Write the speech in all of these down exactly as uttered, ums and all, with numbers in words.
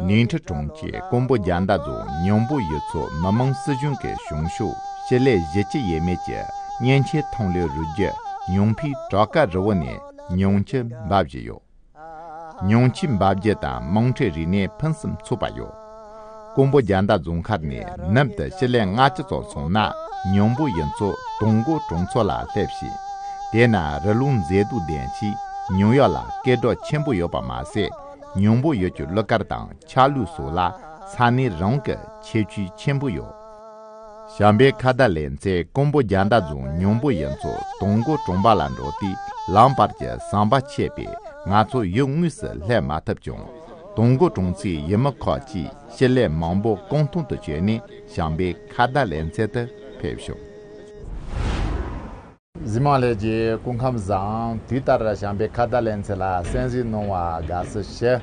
ཉིང་ཁྲི་གྲོང་ཁྱེར་ཀོང་པོ་རྒྱལ་ཟླ་རྫོང་ཉང་པོ་ཡུལ་ཚོ་མི་དམངས་སྲིད་གཞུང་གི་གཞུང་ཕྱོགས་ཞི་ལུ་གཞིས་སྤྱི་ཡས་མས་ཀྱི་མཉེན་ཆས་ཐོན་ལས་རུ་རྒྱུ་ཉང་ཕིའི་བྲག་དཀར་རི་བོ་ནས་ཉང་ཆུ་འབབ་བཞིན་ཡོད། ཉང་ཆུའི་འབབ་རྒྱུད་དང་དམངས་ཁྲོད་རིག་གནས་ཕུན་སུམ་ཚོགས་པ་ཡོད། ཀོང་པོ་རྒྱལ་ཟླ་རྫོང་མཁར་ནས་ནུབ་ཏུ་ཞི་ལུ་ལྔ་ཁྱི་ཙམ་སོང་ན་ཉང་པོ་ཡུལ་ཚོ་དུང་དཀར་གྲོང་ཚོ་ལ་སླེབས་ཤིང་། དེ་ན་རི་ཀླུང་མཛེས་སྡུག་ལྡན་ཞིང་ཉང་ཡུལ་ལ་སྐད་གྲགས་ཆེན་པོ་ཡོད་པ་མ་ཟད། ཉང་པོ་ཡུལ་གྱི་གླུ་གར་དང་ཆ་ལུགས་སོགས་ལ་ས་གནས་རང་གི་ཁྱད་ཆོས་ཆེན་པོ་ཡོད། བྱམས་པའི་ཁ་བརྡ་ལེ་ཚན་ཀོང་པོ་རྒྱལ་ཟླ་རྫོང་ཉང་པོ་ཡུལ་ཚོ་དུང་དཀར་གྲོང་པ་ལ་འགྲོ་དུས་ལམ་བར་གྱི་ཟམ་པ་ཆད་པས་ང་ཚོ་ཡུལ་དངོས་སུ་སླེབས་མ་ཐུབ་ཀྱང་། དུང་དཀར་གྲོང་ཚོའི་ཡུལ་མི་ཁག་ཅིག་ཞི་ལུ་མང་པོ་སྐོང་ཐོང་དུ་བྱས་ནས་བྱམས་པའི་ཁ་བརྡ་ལེ་ཚན་དུ་ཕེབས་བྱུང་། གཟིགས་མང་ལྷན་རྒྱས་སྐུ་ཁམས་བཟང་། དུས་ལྟར་བྱམས་པའི་ཁ་བརྡ་ལེ་ཚན་ལ་གསན་གཟིགས་གནང་བར་དགའ་བསུ་ཞུ།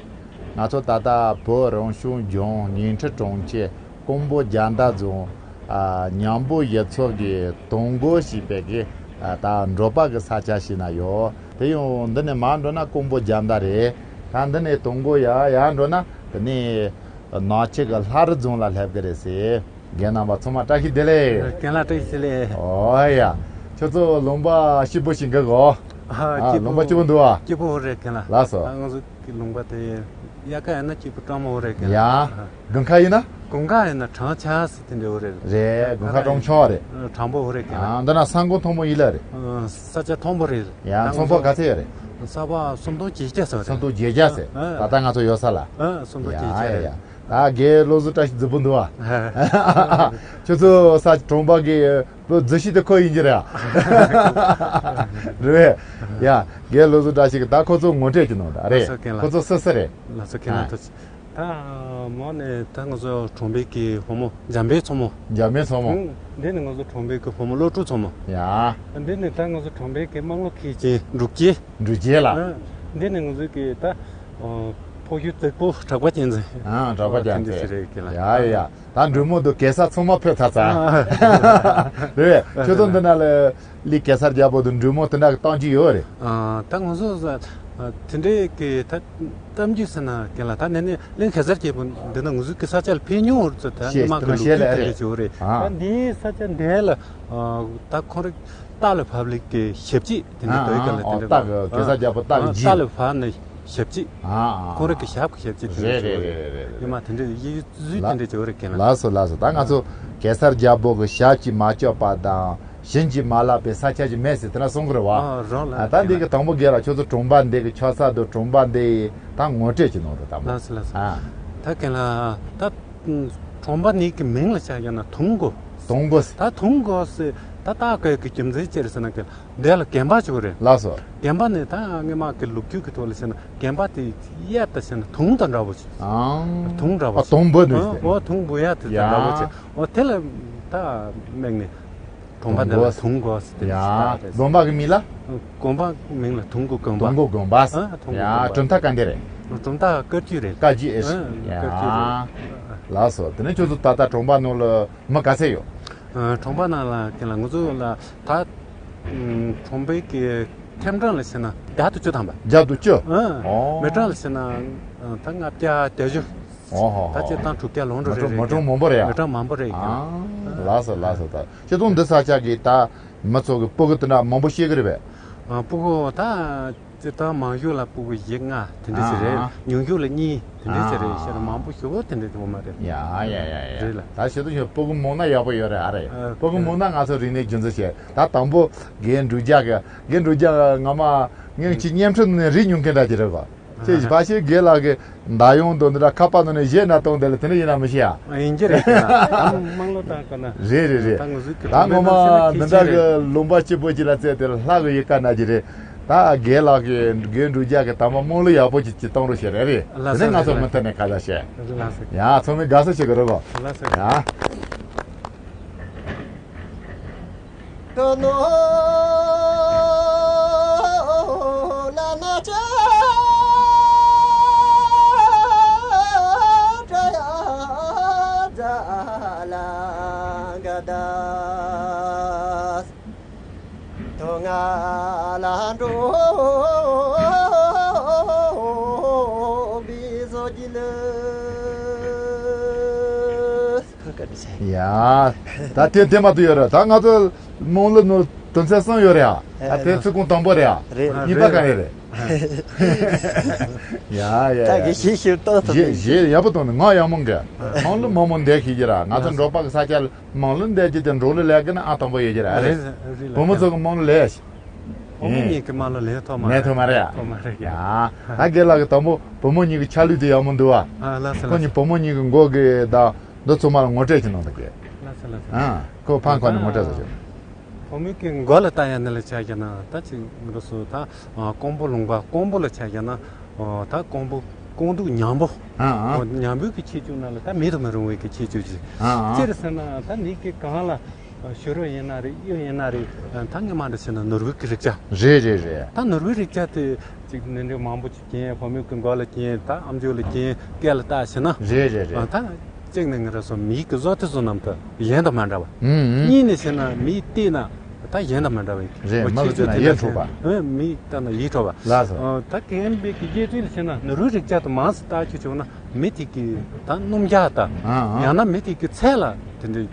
ང་ཚོ་ད་ལྟ་བོད་རང་སྐྱོང་ལྗོངས་ཉིང་ཁྲི་གྲོང་ཁྱེར་ཀོང་པོ་རྒྱལ་ཟླ་རྫོང་ཨ་ཉང་པོ་ཡུལ་ཚོ་གི་དུང་དཀར་ཞེས་པའི་གི་ཨ་ད་འབྲོག་པ་གི་ས་ཆ་ཞིག་ན་ཡོད། དེ་ཡང་འདི་ནས་མར་འགྲོ་ན་ཀོང་པོ་རྒྱལ་ཟླ་རེད། ད་འདི་ནས་དུང་དཀར་ཡར་ཡར་འགྲོ་ན་དེ་ནས་ནག་ཆུ་གི་ལྷ་རི་རྫོང་ལ་སླེབས་གི་རེད་ཟེར། རྒན་རྣམ་པ་ཚང་མ་བཀྲ་ཤིས་བདེ་ལེགས། རྒན་ལགས་བཀྲ་ཤིས་བདེ་ལེགས། ཨོ་ཡ། ཁྱོད་ཚོ་ལུང་པ་སྐྱིད་པོ་ཞིག་འགི་གོ། ཨ། ཨ། སྐྱིད་པོ། ལུང་པ་སྐྱིད་པོ་འདུག་ཨ། སྐྱིད་པོ་རེད་རྒན་ལགས། ལགས་སོ། ཨ། ང་ཚོ་གི་ལུང་པ་དེ་དབྱར་ཁ་ཡིན་ན་སྐྱིད་པོ་སྤྲང་མོ་རེད་རྒན་ལགས། ཡ། དགུན་ཁ་ཡིན་ན། དགུན་ཁ་ཡིན་ན་གྲང་ཆ་སི་དེ་འདྲ་བོ་རེད། རེད། དགུན་ཁ་གྲང་ཆོག་རེད། གྲང་པོ་རེད་རྒན་ལགས། ཨ། འདི་ན་ས་འགོ་མཐོན་པོ་ཡིན་ལ་རེད། ཨ། ས་ཆ་མཐོན་པོ་རེད། ཡ། ཚོང་པ་ག་ཚད་ཡོད་རེད། ས་པ་སུམ་སྟོང་བརྒྱད་བརྒྱ་ཙམ་རེད། སུམ་སྟོང་བརྒྱད་བརྒྱ་ཙམ། ཨ། ད་ལྟ་ང་ཚོ་ཡོད་ས་ལ། ཨ། སུམ་སྟོང་བརྒྱད་བརྒྱ་རེད། ཡ་ཡ་ཡ། ད་རྒན་བློ་གཟུ་བཀྲ་ཤིས་རྫིག་པོ་འདུག་ཨ། ཁྱོད་ཚོ་ས་གྲོང་པ་གི་བུ་རྫི་ཤི་དེ་ཁོ་ཡིན་གྱི་རེད་ཨ། རེད། ཡ། རྒན་བློ་གཟུ་བཀྲ་ཤིས་ཀྱི་ད་ཁོ་ཚོ་ངོ་སྤྲོད་ཀྱི་ནང་ད་རེད། ལགས་སོ་རྒན་ལགས། ཁོ་ཚོ་སུ་སུ་རེད། ལགས་སོ་རྒན་ལགས། ཨ། ཐུགས་རྗེ་ཆེ། ད་མོ་ནས་ད་ང་ཚོ་གྲོང་པའི་གི་བུ་མོ་འཇམ་དཔལ་མཚོ་མོ། འཇམ་དཔལ་མཚོ་མོ། ཨང་། འདི་ནི་ང་ཚོ་གྲོང་པའི་གི་བུ་མོ་བློ་གྲོས་མཚོ་མོ། ཡ། འདི་ནི་ད་ང་ཚོ་གྲོང་པའི་གི་དམངས་གླུ་མཁས་ཅན་འབྲུག་རྒྱལ། འབྲུག་རྒྱལ་ལགས། ཨ། འདི་ནི་ང་ཚོའི་གི་ད་ཕོ་ཁྱུ་རྫིག་པོ་གྲགས་པ་ཅན་ཚེ། ཨ། གྲགས་པ་ཅན་ཚེ། དེ་འདྲ་ཞིག་རེད་ཀི་ལགས། ཡ་ཡ་ཡ། ད་འབྲུག་མོ་དུ་གེ་སར་ཚང་མ་ཕེབས་ཚར་ཚར། རེད། ཁྱོད་ཚོ་འདི་ན་ལ་ལི་གེ་སར་རྒྱལ་པོ་དུ་འབྲུག་མོ་དེ་འདྲ་གི་གཏམ་རྒྱུད་ཡོད་རེད། ཨ། ད་ང་ཚོ་ས་དེ་འདྲའི་གི་ད་གཏམ་རྒྱུད་ཟེར་ན་ཀི་ལགས། ད་ནས་ནས་གླིང་གེ་སར་རྒྱལ་པོ་འདི་ན་ང་ཚོའི་གི་ས་ཆ་ལ་ཕེབས་མྱོང་ཡོད་ཚོད་ད། ཤེས། སྔ་མ་གི་ལོ་རྒྱུས་དེ་འདྲ་ཅིག་ཡོད་རེད། ཨ། ད་འདིའི་ས་ཆ་འདི་ལ་ད་ཁོང་རེ་སྟག་ལ་བབས་ལི་གི་ཞབས་ཕྱི་དེ་འདྲ་ཨ་དོ་ཡི་ག་ལ་ཨ་དེ་འདྲ། སྟག་གི་གེ་སར་རྒྱལ་པོ་སྟག་གི་རྗེས། སྟག་ལ་བབས་ནས་ཞབས་ཕྱི། ཨ་ཨ། ཁོང་རེ་གི་ཞབས་ཀྱི་ཞབས་ཕྱི་དེ་འདྲ་ཅིག་ཡོད་རེད། རེད་རེད་རེད་རེད། ཡོད་མ་དེ་འདྲ་ཡི་གཟུགས་དེ་འདྲ་ཅིག་ཡོད་རེད་ཀི་ལགས། ལགས་སོ་ལགས་སོ། ད་ང་ཚོ་གེ་སར་རྒྱལ་པོ་གི་ཞབས་ཀྱིས་མ་བཅགས་པ་དང་བྱིན་གྱིས་མ་བརླབས་པའི་ས་ཆ་ཅིག་མེད་ཟེར་དེ་འདྲ་གསུང་གི་རེད་བ། ཨ། རང་ལ། ཨ། ད་འདི་གི་དང་པོ་རྒན་ལགས་ཁྱོད་ཚོ་གྲོང་པ་འདི་གི་ཆགས་ས་དང་གྲོང་པ་འདི་ད་ངོ་སྤྲོད་ཅིག་གནང་རོགས་དང་པོ། ལགས་སོ་ལགས་སོ། ཨ། ད་རྒན་ལགས་ད་གྲོང་པ་ནི་གི་མིང་ལ་ཆ་བཞག་ན་དུང་དཀར། དུང་དཀར། ད་དུང་དཀར་ཟེར་ད་སྟག་གི་རྒྱུ་མཚན་ཅི་རེད་ཟེར་ན་ཀི་ལགས། འདི་ལ་དགོན་པ་ཅིག་རེད། ལགས་སོ། དགོན་པ་ནི་ད་སྔོན་མ་གི་ལོ་རྒྱུས་ཀྱི་ཐོག་ལ་བཤད་ན་དགོན་པ་དེ་གཡས་དང་བཤད་ན་དུང་དང་འདྲ་བོ་ཅིག་ཨང་། དུང་འདྲ་བོ་ཨ་ཅིག་དུང་འབུ་འདུག་ཨ། ཨོ་དུང་འབུ་ཡ་དེ་དང་འདྲ་བོ་ཅིག་ཡ། ཨོ་དེ་ལ་ད་དམིགས་ནས་གྲོང་པ་འདི་ལ་དུང་དཀར་ཟེར་དེ་ཡ། འདྲ་ཞིག་ད་རེད། དགོན་པ་གི་མིང་ལ། དགོན་པ་མིང་ལ་དུང་དཀར་དགོན་པ། དུང་དཀར་དགོན་པ། ཨ་དུང་དཀར་ཡ། དགོན་པ། གྲུབ་མཐའ་ག་འདི་རེད། གྲུབ་མཐའ་བཀའ་བརྒྱུད་རེད། བཀའ་བརྒྱུད་ཨེ་ཤི། ཨ་ཡ། བཀའ་བརྒྱུད་རེད། ལགས་སོ། དེ་ནས་ཁྱོད་ཚོ་ད་ལྟ་གྲོང་པ་ནང་ལ་མི་ག་ཚད་ཡོད། ཨ། གྲོང་པ་ནང་ལ་ཀི་ལགས་ང་ཚོ་ལ་ད་ཨམ་གྲོང་པའི་གི་ཁྱིམ་གྲངས་ལ་བྱས་ན་བརྒྱ་དང་བཅུ་ཐམ་པ། བརྒྱ་དང་བཅུ། ཨ། ཨོ། མི་གྲངས་ལ་བྱས་ན་ཨ་ད་ལྔ་བརྒྱ་བརྒྱད་ཅུ། ཨོ་ཧོ་ཧོ། ད་ཆ་ཚང་དྲུག་བརྒྱ་ལོངས་འགྲོ་རེད། མི་གྲངས་མང་པོ་རེད་ཡ། མི་གྲངས་མང་པོ་རེད་ཀི་ལགས། ཨ། ལགས་སོ་ལགས་སོ། ད་ཁྱེད་ཚོ་འདི་ས་ཆ་གི་ད་མི་ཚོ་གི་སྤུ་གུ་དེ་འདྲ་མང་པོ་ཤེས་གི་རེད་པས། ཨ། སྤུ་གུ་ད། སྤྱིར་བཏང་མང་ཤོས་ལ་སྤུ་གུ་བཞི་ལྔ་དེ་འདྲ་ཞིག་རེད། ཨ་ཨ། ཉུང་ཤོས་ལ་གཉིས་དེ་འདྲ་ཞིག་རེད། ཨ་ཨ། ཤེས་ན་མང་པོ་ཞེ་པོ་དེ་འདྲ་དེ་འོ་མ་རེད། ཡ་ཡ་ཡ་ཡ། རེད་ལ། ད་ཞེ་དྲག་ཞིག་སྤུ་གུ་མང་ན་ཡག་པོ་ཡོད་རེད་ཨ་རེད། ཨ། སྤུ་གུ་མང་ན་ང་ཚོ་རིག་གནས་རྒྱུན་འཛིན་བྱེད། ད་དང་པོ་རྒན་འབྲུག་རྒྱལ་གི་རྒན་འབྲུག་རྒྱལ་ང་མ་ངས་ཅི་བརྙན་འཕྲིན་ནས་རིག་མྱོང་མཁན་འདྲ་ཅིག་རེད་པ། ཅེས་ཕ་ཤེས་རྒན་ལགས་ཀྱི་མདའ་ཡོང་དོ་འདི་འདྲ་ཁ་པར་ནང་ནས་བཞེས་ན་གཏོང་དེ་ལ་དེ་འདྲ་ཡིན་ན་མི་ཤེས་ཨ། ཨ་ཡིན་གྱི་རེད་ཀྱི་ལགས། ད་དམངས་གླུ་བཏང་དགོས་ན། རེད་རེད་རེད། ད་ང་ཚོའི་གི་ད་ངོ་མ་འདི་འདྲ་གི་ལུང་པ་སྐྱིད་པོ་ཅིག་ལ་བཙལ་ཏེ་ལྷ་གི་ཡི་ག་ན་གྱི་རེད། ད་རྒན་ལགས་ཀྱི་རྒན་འབྲུག་རྒྱལ་གྱི་དང་པོ་དམངས་གླུ་ཡག་པོ་ཅིག་ཅིག་གཏོང་རོགས་བྱེད་རེད་རེད། ལགས་དེ་ནས་ང་ཚོ་མུ་མཐུད་ནས་ཁ་བརྡ་བྱེད། ལགས་སོ། ཡ་ཚང་མས་དགའ་བསུ་བྱེད་དགོས་རེད་གོ། ལགས་སོ། ཡ། ཡ། ད་དེ་དེ་མ་གཏོགས་ཡོད་རེད། ད་ང་ཚོ་དམངས་གླུ་ནོར་དོན་ཚན་གསུམ་ཡོད་རེད་ཡ། ད་དེ་ཚིག་ཀོང་དང་པོ་རེད་ཡ། རེད། གཉིས་པ་ག་རེ་རེད། ཡ་ཡ། ད་གི་ཤེས་ཤེས་ཏོག་ཏོག་ཞེས་ཞེས་ཡག་པོ་བཏང་ནས་ང་ཡག་མོ་འགའ། དམངས་གླུ་མང་མང་འདེགས་ཤེས་ཀྱི་ར། ང་ཚོ་འབྲོག་པ་གི་ས་ཆ་ལ་དམངས་གླུ་འདེགས་ཀྱི་དེ་འབྲོག་གླུ་ལས་ཀྱི་ན་ཨ་དང་པོ་ཡོད་ཀྱི་ར། རེད། རེད་ལ། བུ་མོ་ཚོ་གི་དམངས་གླུ་ལས། བུ་མོ་གཉིས་ཀྱི་དམངས་གླུ་ལས་ཐོག་མ་ལས་ཐོག་མ་རེད་ཡ། ཐོག་མ་རེད་ཡ། ད་རྒན་ལགས་ཀྱི་དང་པོ་བུ་མོ་གཉིས་ཀྱི་ཆ་ལུགས་དེ་ཡག་མོ་འདུག་བ། ཨ་ལགས་སོ། ཁོ་ལགས་གཉིས་སོ། བུ་མོ་གཉིས་ཀྱི་མགོ་གི་ད་འདི་ཚང་མ་ལ་ངོ་སྤྲོད་ཅིག་གནང་དང་གི། ལགས་སོ་ལགས་སོ། ཨ་ཁོ་ཕང་ཁོ་ནས་ངོ་སྤྲོད་ཟེར་ཞུ། བུ་མོ་གི་མགོ་ལ་ལྟ་ཡ་ནི་ལ་ཆ་རྒྱ་ན་ད་ཅིག་འགྲོ་སོ། ད་ཀོང་པོ་ལུང་པ་ཀོང་པོ་ལ་ཆ་རྒྱ་ན། ཨོ། ད་ཀོང་པོ་ཀོང་སྟོད་ཉམས་པོ། ཨ་ཨ། ཨོ། ཉམས་པོའི་གི་ཁྱད་ཆོས་ནང་ལ་ད་མེད་དུ་མི་རུང་བའི་གི་ཁྱད་ཆོས་ཅིག་ཨ་ཨ། ཅི་རེད་ཟེར་ན་ད་མི་གི་གང་ལ་ཨ་ཕྱི་རོལ་ཡིན་ན་རེད། གཡུ་ཡིན་ན་རེད། ད་སྔ་མ་འདྲ་བྱས་ན་ནོར་བུ་གི་རིགས་བྱ། རེད་རེད་རེད། ད་ནོར་བུའི་རིགས་བྱ་དེ་ཅིག་ནི་འདྲ་མང་པོ་ཅིག་གྱེན། བུ་མོ་གི་མགོ་ལ་གྱེན། ད་ཨམ་ཅོག་ལ་གྱེན། སྐེ་ལ་བཏགས་ཟེར་ན། རེད་རེད་རེད། ཨ་ད་གཅིག་ནི་ང་རང་ཚོ་མིའི་གི་བཟོ་དེ་བཟོ་རྣམ་དག་གཞན་དང་མ་འདྲ་བ། ཨུམ་ཨུམ། གཉིས་ནས་བཤད་ན་མིས་བལྟས་ན་ད་གཞན་དང་མ་འདྲ་བ་ཡིན། རེད། ཨོ་མ་ཁྱེད་ལ་ཚོས་ན་དེ་ཡིད་ལ་འཕྲོག་པ། ཨོ་མིས་བལྟས་ན་ཡིད་འཕྲོག་པ། ལགས་སོ། ཨོ་ད་གན་པའི་གི་རྒྱལ་ཚུལ་ལ་བཤད་ན་ནོར་བུའི་རིགས་བྱ་དུ་མང་སུ་བལྟ་ཁྱོད་བྱུང་ན་མི་དེ་གི་ད་སྣུམ་རྒྱག་ད། ཨ་ཨ། ཡང་ན་མི་དེ་གི་ཚད་ལ་དེ་འདྲའི་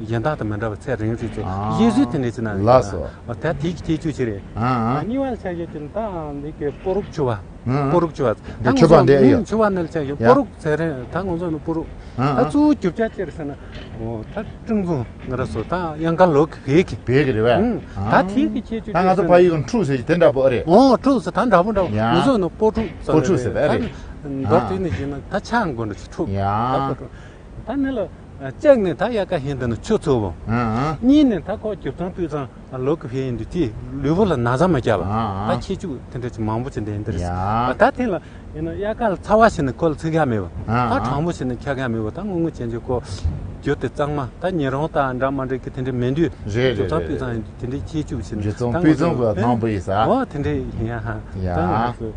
གཞན་དག་དང་མི་འདྲ་བ་ཚད་རིང་རིགས་ཚོ། ཨ་གཞས་བཟོས་དེ་འདྲའི་ཅི་ན། ལགས་སོ། ཨོ་ད་དེ་གི་ཁྱད་ཆོས་ཅི་རེད། ཨ་ཨ། གཉིས་པ་ལ་ཆ་ཡོད་ཅིང་ད་འདི་གི་སྤོ་རུག་ཆུ་བ། ཨ་ཨ། སྤོ་རུག་ཆུ་བ། ད་འདི་ཆུ་བ་འདི་ཨེ་ཡོད། ཆུ་བ་ནི་ལ་ཆ་ཡོད། ཡ། སྤོ་རུག་ཟེར་རེད། ད་ང་ཚོ་ནི་སྤོ་རུག་ཨ་ད་ཨ། གཙོ་བོ་རྒྱུ་ཆ་ཅི་རེད་ཟེར་ན། ཨོ་ད་སྤྲིན་ཚོགས་ང་རང་ཚོ་ད་གཡང་དཀར་ལོ་གི་བེད་ཀྱི། བེད་ཀྱི་རེད་བས། ཨང་། ད་ཨ་དེའི་གི་ཁྱད་ཆོས་ད་ང་ཚོ་ཕ་ཡུལ་གི་འཁྲུག་ཟེར་གྱི་དེ་འདྲ་པོ་ཨེ་རེད། ཨོ་འཁྲུག་ཟེར་ད་འདྲ་པོ་འདྲ་པོ། ཡ། ང་ཚོ་ནི་སྤོ་འཁྲུག་ཟེར་སྤོ་འཁྲུག་ཟེར་བས་ཨེ་རེད། ད་མདོར་ཨ་བསྡུས་ནས་བྱས་ན་ད་ཆང་དགོས་འདྲ་ཞིག་འཁྲུག་ཡ། ད་སྤོ་འཁྲུག་ད་ནི་ལ་གཅིག་ནས་ད་དབྱར་ཁ་ཧན་ད་ནི་ཆུ་ཚོ་བོ། ཨ་ཨ། གཉིས་ནས་ད་ཁོ་རྒྱུ་ཐང་སྤུས་ཚང་ལོ་གི་བེད་ཡིན་དུས་དེ་ལུས་པོ་ལ་ན་ཚ་མ་རྒྱག་པ། ཨ་ཨ། ད་ཁྱད་ཆོས་དེ་འདྲ་ཅིག་མང་པོ་ཅིག་འདྲ་ཡིན་འདི་རེད། ཡ། ད་དེ་ལ་ཡིན་ན་དབྱར་ཁ་ལ་ཚ་བ་ཞིག་ནི་ཁོ་ལ་ཚིག་ཡ་མེད་པ། ཨ་ད་ཨ། གྲང་མོ་ཞིག་ནི་འཁྱག་ཡ་མེད་པ། ད་སྔོན་མོ་ཅན་གྱི་ཁོ་རྒྱུ་དེ་གཙང་མ་ད་ཉེ་རོང་དང་འདྲ་མ་འདྲ་གི་དེ་འདྲ་མེད་དུས། རེད་རེད་རེད། རྒྱུ་ཚང་སྤུས་ཚང་ཡིན་དུས་དེ་འདྲའི་ཁྱད་ཆོས་ཞིག་ནི། རྒྱུ་ཚང་ད་སྤུས་ཚང་གི་མང་པོ་ཡིན་ས། འོ་དེ་འདྲ་ཡིན་ཡ། ཡ། ད་ང་ཚོ་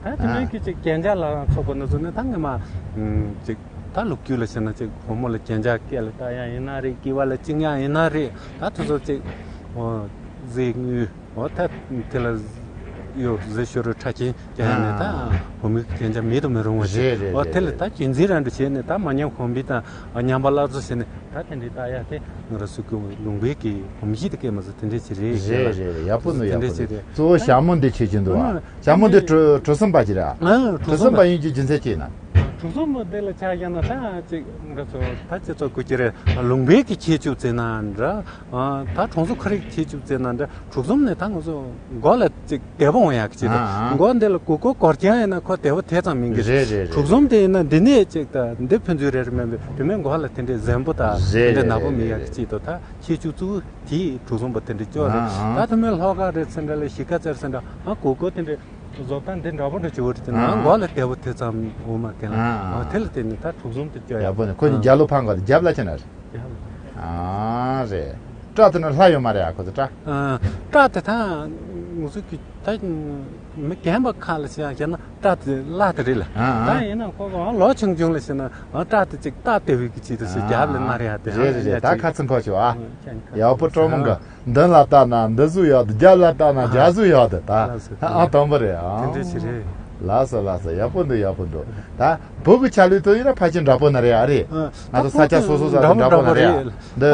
ད་དེ་འདྲའི་གི་ཅིག་རྒྱན་ཆ་ལ་ཚོགས་པ་ནི་ཚོ་ནི་ད་ངེས་མ་ཅིག་ད་ལོ་རྒྱུས་ལ་བྱས་ན་ཅིག་བུ་མོ་ལ་རྒྱན་ཆ་སྐེ་ལ་བཏགས་ཡ་ཡིན་ན་རེད། དཀྱིལ་བ་ལ་བཅིངས་ཡ་ཡིན་ན་རེད། ད་དེ་ཚོ་ཅིག་འོ་གཟི་དངུལ། འོ་ད་དེ་ལ་གཡོ་གཟི་ཤོ་རུ་ཁྲ་ཆེན་རྒྱག་ཡ་ནི་ད། ཨ་བུ་མོའི་རྒྱན་ཆ་མེད་དུ་མི་རུང་བ་ཞིག་རེད་རེད་འོ་དེ་ལ་རེད་ད་རྒྱུན་འཛིན་རང་འདྲ་བྱས་ནས་ད་མ་ཉམས་གོང་འཕེལ་དང་ཉམས་པ་སླར་གསོ་བྱས་ནས་ད་དེ་འདྲའི་བཏགས་ཡ་དེ་ང་རང་ཚོ་གི་ལུང་པའི་གི་གོམས་གཤིས་དེ་སྐད་མ་ཟད་དེ་འདྲ་ཞིག་རེད། རེད་རེད་རེད། ཡག་པོ་འདུག་དེ་ཡག་འདྲ་པོ་ཞིག་འདུག་རེད། གཙོ་བོ་ཞྭ་མོ་འདི་ཁྱེད་ཀྱི་འདུག་ཨ། ཨ་ཞྭ་མོ་འདི་གྲོ་གྲོ་སོན་པ་ཅིག་རེད་ཨ། ཨ་གྲོ་སོན་པ་ཡིན་གྱི་རྒྱུ་མཚན་ཅི་ཡིན་ན། གྲོ་སོན་པ་འདི་ལ་ཆ་བཞག་ན་ད་ཅིག་ང་ཚོ་ད་སྤྱི་ཚོགས་སྐུ་སྒེར་ལུང་པའི་གི་ཁྱད་ཆོས་བརྩིས་ན་འདྲ། ཨ་ད་གྲོང་གསེབ་ཁོར་ཡུག་ཁྱད་ཆོས་བརྩིས་ན་འདྲ། གྲོ་སོན་ནི་ད་ང་ཚོ་མགོ་ལ་ཅིག་བདེ་པོ་འོང་ཡག་གི་ཆེད་དུ། ཨ་ཨ། མགོ་འདི་ལ་གུག་གུག་གོར་ཀྱང་ཡིན་ན་ཁོ་བདེ་པོ་དེ་ཙམ་མིན་གི། རེད་རེད་རེད། གྲོ་སོན་དེ་ཡིན་ན་འདི་ནས་ཅིག་ད་འདི་ཕན་ཚུན་རེ་རེ་མིན་པའི་དེ་མིན་མགོ་ལ་དེ་འདྲའི་གཟན་པོ་དང་རེད་དེ་འདྲའི་རེད་ནག་པོ་རེད་མིན་ཡག་རེད་གི་རེད། ཆེད་དུ་ད་ཁྱད་ཆོས་གཙོ་བོ་དེ་གྲོ་སོན་པོ་དེ་འདྲའི་སྐྱོ་རེད། ཨ་ཨ། ད་དེ་མིན་ལྷོ་ཁ་རེད་ཟེར་འདྲ་ལ་གཞིས་ཀ་རྩེར་ཟེར་འདྲ་ཨ་གུག་གུག་དེ་འདྲའི་བཟོ་ལྟ་འདི་འདྲ་པོ་འདྲ་བྱེད་འོ་རེད་དེ་ན་ཨ་མགོ་ལ་བདེ་པོ་དེ་ཙམ་འོ་མ་དེ་ན། ཨ་ཨ། ཨ་དེ་ལ་བརྟེན་ནས་ད་གྲོ་སོན་དེ་སྐྱོ་ཡག་ཡག་པོ་ནི་ཁོ་གཉིས་ཨ་རྒྱབ་ལོག་ཕང་ག་རྒྱབ་ལ་ཆེ་ན་རེད། ཡ། ཨ་རེད། སྐྲ་དེ་ནི་ལྷ་ཡོད་མ་རེད་ཨ་ཁོ་ཚོ་སྐྲ། ཨ། སྐྲ་དེ་ད་ང་ཚོ་གི་ད་མི་རྒན་པ་ཁ་ལ་བྱས་ན་སྐྲ་དེ་བླ་དེ་རེད་ལ། ཨ་ཨ། ད་ཡིན་ན་ཁོ་ག་ལོ་ཆུང་ཆུང་ལ་བྱས་ན་ཨ་སྐྲ་དེ་ཅིག་སྟག་དེ་བའི་གི་ཅིག་དེ་སུ་རྒྱབ་ལ་མ་རེད་ཨ་དེ། རེད་རེད་རེད། ད་ཁ་ཚིག་འཁོར་ཆོག་ཨ། ཡག་པོ་སྤྲོ་མོ་འགའ། མདུན་ལ་ལྟ་ན་མདུན་གཟུགས་ཡག་འདུག་རྒྱབ་ལ་ལྟ་ན་རྒྱབ་གཟུགས་ཡག་འདུག་ད་ལགས་སོ། ཨ་དང་པོ་རེད་ཨ། དེ་འདྲ་ཞིག་རེད། ལགས་སོ་ལགས་སོ། ཡག་པོ་འདུག་ཡག་པོ་འདུག་ད་བོད་ཀྱི་ཆ་ལུགས་དུ་ཡིན་ན་ཕལ་ཆེར་འདྲ་པོ་ན་རེད་ཨ་རེད། ཨ། ང་ཚོ་ས་ཆ་སོ་སོ་ས་དུ་འདྲ་པོ་ན་རེད་ཨ། འདི་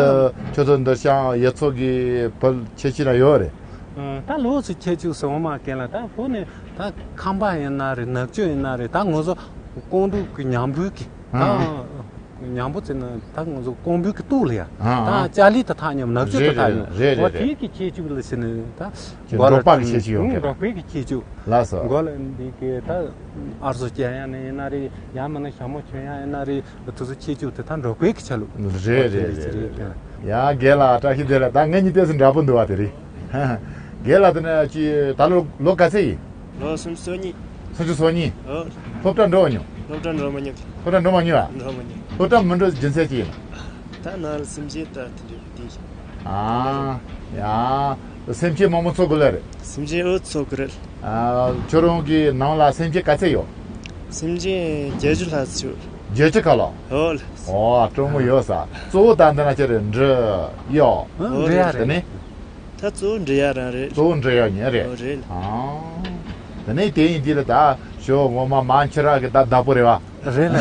ཁྱོད་ཚོ་འདི་ཤང་ཡུལ་ཚོ་གི་བོད་ཁྱད་ཆོས་ན་ཡོད་རེད། ཨ། ད་ལོ་ཚོ་ཁྱད་ཆོས་སོང་མ་གན་ལ་ད་བོད་ནས་ད་ཁམས་པ་ཡིན་ན་རེད། ནག་ཆུ་ཡིན་ན་རེད། ད་ང་ཚོ་ཀོང་སྤྲུག་གི་ཉམས་འབུལ་གི་ཨ། ད། ཉམས་པོ་ཚེ་ན་ད་ང་ཚོ་ཀོང་པོའི་གི་སྟོད་ལ་ཡ། ཨ་ཨ། ད་ཅ་ལི་ད་ཐག་ཉམས་ནག་ཆུ་ད་རེད་ཐག་རེད་ཉམས། རེད་འོ་རེད་དེའི་རེད། གི་ཁྱད་ཆོས་ལ་ཟེར་ནས་ད་ཁྱོད་མགོ་ལ་འབྲོག་པ་གི་ཁྱད་ཆོས་ཡོད་ཨུང་གི་རེད། འབྲོག་པའི་གི་ཁྱད་ཆོས། ལགས་སོ། མགོ་ལ་འདི་གི་ད་ཨར་བཟོ་རྒྱག་ཡ་ནས་ཡིན་ན་རེད། ཡང་མིན་ན་ཞྭ་མོ་གྱོན་ཡ་ཡིན་ན་རེད། དེ་ཚོ་ཁྱད་ཆོས་དེ་ད་འབྲོག་པའི་གི་ཆ་ལུགས། རེད་རེད་རེད་རེད། ཡ་རྒན་ལགས་བཀྲ་ཤིས་བདེ་ལེགས། ད་ངེད་གཉིས་ཏོག་ཙམ་འདྲ་པོ་འདུག་བ་དེ་རེད། རྒན་ལགས་དེ་ནས་ཅི་ད་ལོ་ལོ་ག་ཚོད་ཡིན། ལོ་སུམ་ཅུ་སོ་གཉིས། སུམ་ཅུ་སོ་གཉིས། ཨོ། སློབ་གྲྭ་འགྲོ་མྱོང་། སློབ་གྲྭ་འགྲོ་མ་མྱོང་། སློབ་གྲྭ་འགྲོ་མ་མྱོང་ཨ། འགྲོ་མ་མྱོང་། སློབ་གྲྭ་མི་འགྲོ་རྒྱུ་མཚན་ཅི་ཡིན། ད་ནང་ལ་སེམས་ཅན་ད་དེ་འདྲ་དེ། ཨ། ཡ། སེམས་ཅན་མང་པོ་འཚོ་དགོས་ལ་རེད། སེམས་ཅན་ཨོ་འཚོ་དགོས་རེད། ཨ། ཁྱོད་རང་གི་ནང་ལ་སེམས་ཅན་ག་ཚད་ཡོད། སེམས་ཅན་བརྒྱད་ཅུ་ལྷག་ཙམ་ཡོད། བརྒྱད་ཅུ་ཁ་ལོ། ཨོ་ལ། ཨོ་སྤྲོ་མོ་ཡོད་ས། གཙོ་བོ་ད་འདི་ན་ཁྱེད་རེད་འབྲི་གཡོག་ཨོ་འབྲི་ཡ་རེད། དེ་ནས། ད་གཙོ་བོ་འབྲི་ཡ་རང་རེད། གཙོ་བོ་འབྲི་ཡ་ཉིན་རེད། ཨོ་རེད། ཨ། དེ་ནས་དེ་ཡིན་དུས་ལ་ད་ ཞོ་ངོ་མ་མང་ཆེ་ར་གི་ད་བདག་པོ་རེད་བ། རེད་ལ།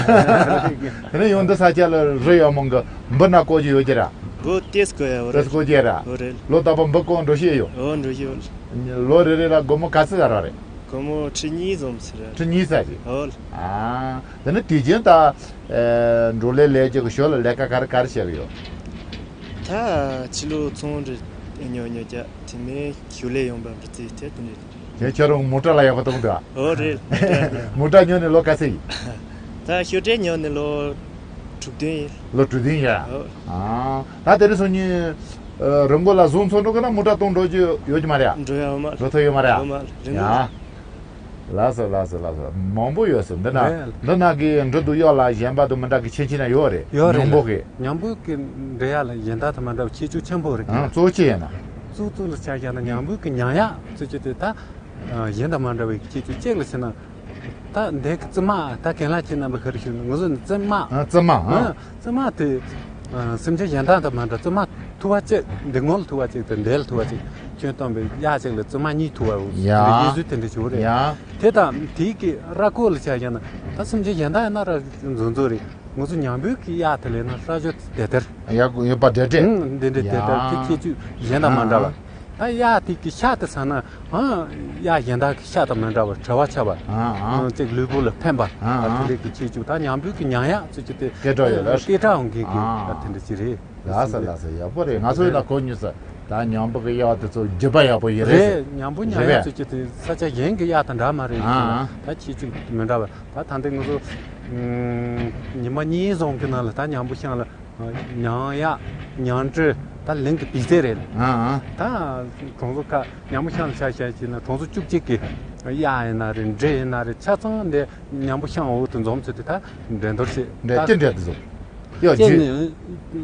དེ་ནས་ཡོང་འདི་ས་ཆ་ལ་རི་ཡོད་མོང་གི་འབུ་ན་བརྐོ་རྒྱུ་ཡོད་ཀྱི་ར། འབུ་ཏེས་བརྐོ་ཡ་ཡོད་ཏེས་རེད། བརྐོ་རྒྱུ་ར། ཡོད་རེད། ལོ་རྟག་པར་འབུ་བརྐོ་འགྲོ་ཤེས་ཡོད། འོ་འགྲོ་ཤེས་ཡོད། ལོ་རེ་རེ་ལ་སྒོར་མོ་ག་ཚོད་ཟ་ར་རེད། སྒོར་མོ་ཁྲི་གཉིས་ཙམ་ཟེར་ར། ཁྲི་གཉིས་ཟ་གི། འོ། ཨ། དེ་ནས་དུས་རྒྱུན་ད་འགྲོ་ལས་ལས་རྒྱུ་གི་ཞོར་ལ་ལས་ཀ་ག་རེ་ག་རེ་བྱེད་གི་ཡོད། ད་ཕྱི་ལོགས་ཚོང་འདྲི་ཉོ་ཉོ་རྒྱ་དེ་ནས་ཞོར་ལས་ཡོང་པ་འདྲི་རྩིས་དེ་དེ་འདྲ། དེ་ཁྱོད་རང་མོ་ཊ་ལ་ཡག་པོ་གཏོང་འདུག་ཨ། ཨོ་རེད། མོ་ཊ་ཉོས་ནས་ལོ་ག་ཚོད་ཡིན། ད་ཞོར་ལས་ཉོས་ནས་ལོ་དྲུག་བདུན་ཡིན། ལོ་དྲུག་བདུན་ཡིན། ཨོ། ཨ། ད་དེ་རིང་སང་ཉིན་རི་མགོ་ལ་བཟུང་ཚོང་འགྲོ་གི་ན་མོ་ཊ་གཏོང་འགྲོ་རྒྱུ་ཡོད་ཀྱི་མ་རེད་ཨ། འགྲོ་ཡ་ཡོད་མ་རེད། འགྲོ་ཐུབ་ཡོད་མ་རེད་ཨ། ཡོད་མ་རེད། རི་མགོ། ཡ། ལགས་སོ་ལགས་སོ་ལགས་སོ། མང་པོ་ཡོད་སོ་འདི་ན། རེད། འདི་ན་གི་འབྲུ་དུ་གཡོག་ལ་གཞན་པ་དུ་མི་འདྲ་གི་ཁྱད་ཆོས་ན་ཡོད་རེད། ཡོད་རེད། མཉམ་པོ་གི། མཉམ་པོ་གི་འབྲི་ཡག་ལ་གཞན་དག་དང་མ་འདྲ་བའི་ཁྱད་ཆོས་ཆེན་པོ་རེད། ཨང་གཙོ་བོ་ཅི་ཡིན་ན། གཙོ་གཙོ་ལ་ཆ་བཞག་ན་མཉམ་པོ་གི་ཉམས་ཡག་ཚུལ་གྱི་དེ་ད། གཞན་དང་མ་འདྲ་བའི་ཁྱད་ཆོས་གཅིག་ལ་ཕྱིན་ན། ད་འདས་ཀྱི་རྩི་མ་ད་གན་ལ་ཁྱེད་རྣམ་པ་ག་རེ་ཞུ་ན་ང་ཚོ་ནི་རྩི་མ། ཨ། རྩི་མ་ཨ། རྩི་མ་དེ། སེམས་ཅན་གཞན་དག་དང་མ་འདྲ་རྩི་མ་ཐུ་བ་གཅིག་འདི་ངོ་ལ་ཐུ་བ་གཅིག་དང་འདས་ལ་ཐུ་བ་གཅིག་ཁྱོད་སྟོན་པའི་གཡག་གཅིག་ལ་རྩི་མ་གཉིས་ཐུ་བ་ཡོད། ཡ། དེ་འདྲ་ཡིན་ཚུལ་དེ་འདྲ་བྱུང་རེད། ཡ། དེ་དང་དེའི་གི་ར་སྐོར་ལ་ཆ་བཞག་ན་ད་སེམས་ཅན་གཞན་དག་ཡིན་ན་ར་འཛོམས་འཛོམས་རེད། ང་ཚོ་མཉམ་པོའི་གི་གཡག་དེ་ལས་ན་ར་ཇོ་དེ་དེར། ཡག་ཡོད་པ་འདྲ་འདྲ། ཨང་འདི་འདྲ་དེ་ལྟར་དེ་ཡ། ཁྱད་ཆོས་གཞན་དང་མ་འདྲ་བ། ཨང་། ད་གཡག་དེ་གི་ཤ་དེ་ཟ་ན་ཨང་། གཡག་གཞན་དག་གི་ཤ་དང་མི་འདྲ་བར་བྲེལ་བ་ཆགས་པ། ཨང་ཨང་། ཅིག་ལུས་པོ་ལ་ཕན་པ། ཨང་ཨང་། དེ་འདྲ་གི་ཁྱད་ཆོས་ད་མཉམ་པོའི་གི་ཉམས་ཡག་ཚུལ་གྱི་དེ་སྐད་གྲགས་ཡོད་ལ། སྐད་གྲགས་འོང་མཁན་གི་ཨང་། ད་དེ་འདྲ་ཅིག་རེད། ལགས་སོ་ལགས་སོ་ཡག་པོ་རེད། ང་ཚོ་ཡིན་ན་གོ་མྱོང་ས། ད་མཉམ་པོ་གི་གཡག་དེ་ཚོ་རྒྱུད་པ་ཡག་པོ་ཡིན་རེད། རེད། མཉམ་པོ་ཉམས་ཡག་རེད་པས། ཚུལ་གྱི་དེ་ས་ཆ་གཞན་གི་གཡག་དང་འདྲ་མ་རེད། ཨང་ཨང་། ད་ཁྱད་ཆོས་མི་འདྲ་བ། ད་ད་ལྟ་ང་ཚོ་ཉི་མ་གཉིས་ཙམ་གྱི་ནང་ལ་ད་ཉམས་པོ་ཤང་ལ་ཉམས་ཡག་ཉམས་འབྲི་ད་ལིང་གི་སྤུས་ཚད་རེད། ཨང་ཨང་། ད་གྲོང་ཚོ་ཁག་ཉམས་པོ་ཤང་ལ་ཆ་བཞག་བྱས་ན་གྲོང་ཚོ་བཅུ་གཅིག་གི་གཡག་ཡིན་ན་རེད། འབྲི་ཡིན་ན་རེད། ཆ་ཚང་འདི་ཉམས་པོ་ཤང་འོག་ཏུ་འཛོམས་ཚུལ་དེ་ད་འགྲན་བསྡུར་བྱེད། འདྲ་ད་ཅི་འདྲ་དེ་ཚོ་ཡོད་གཅིག་ཅི་ནི་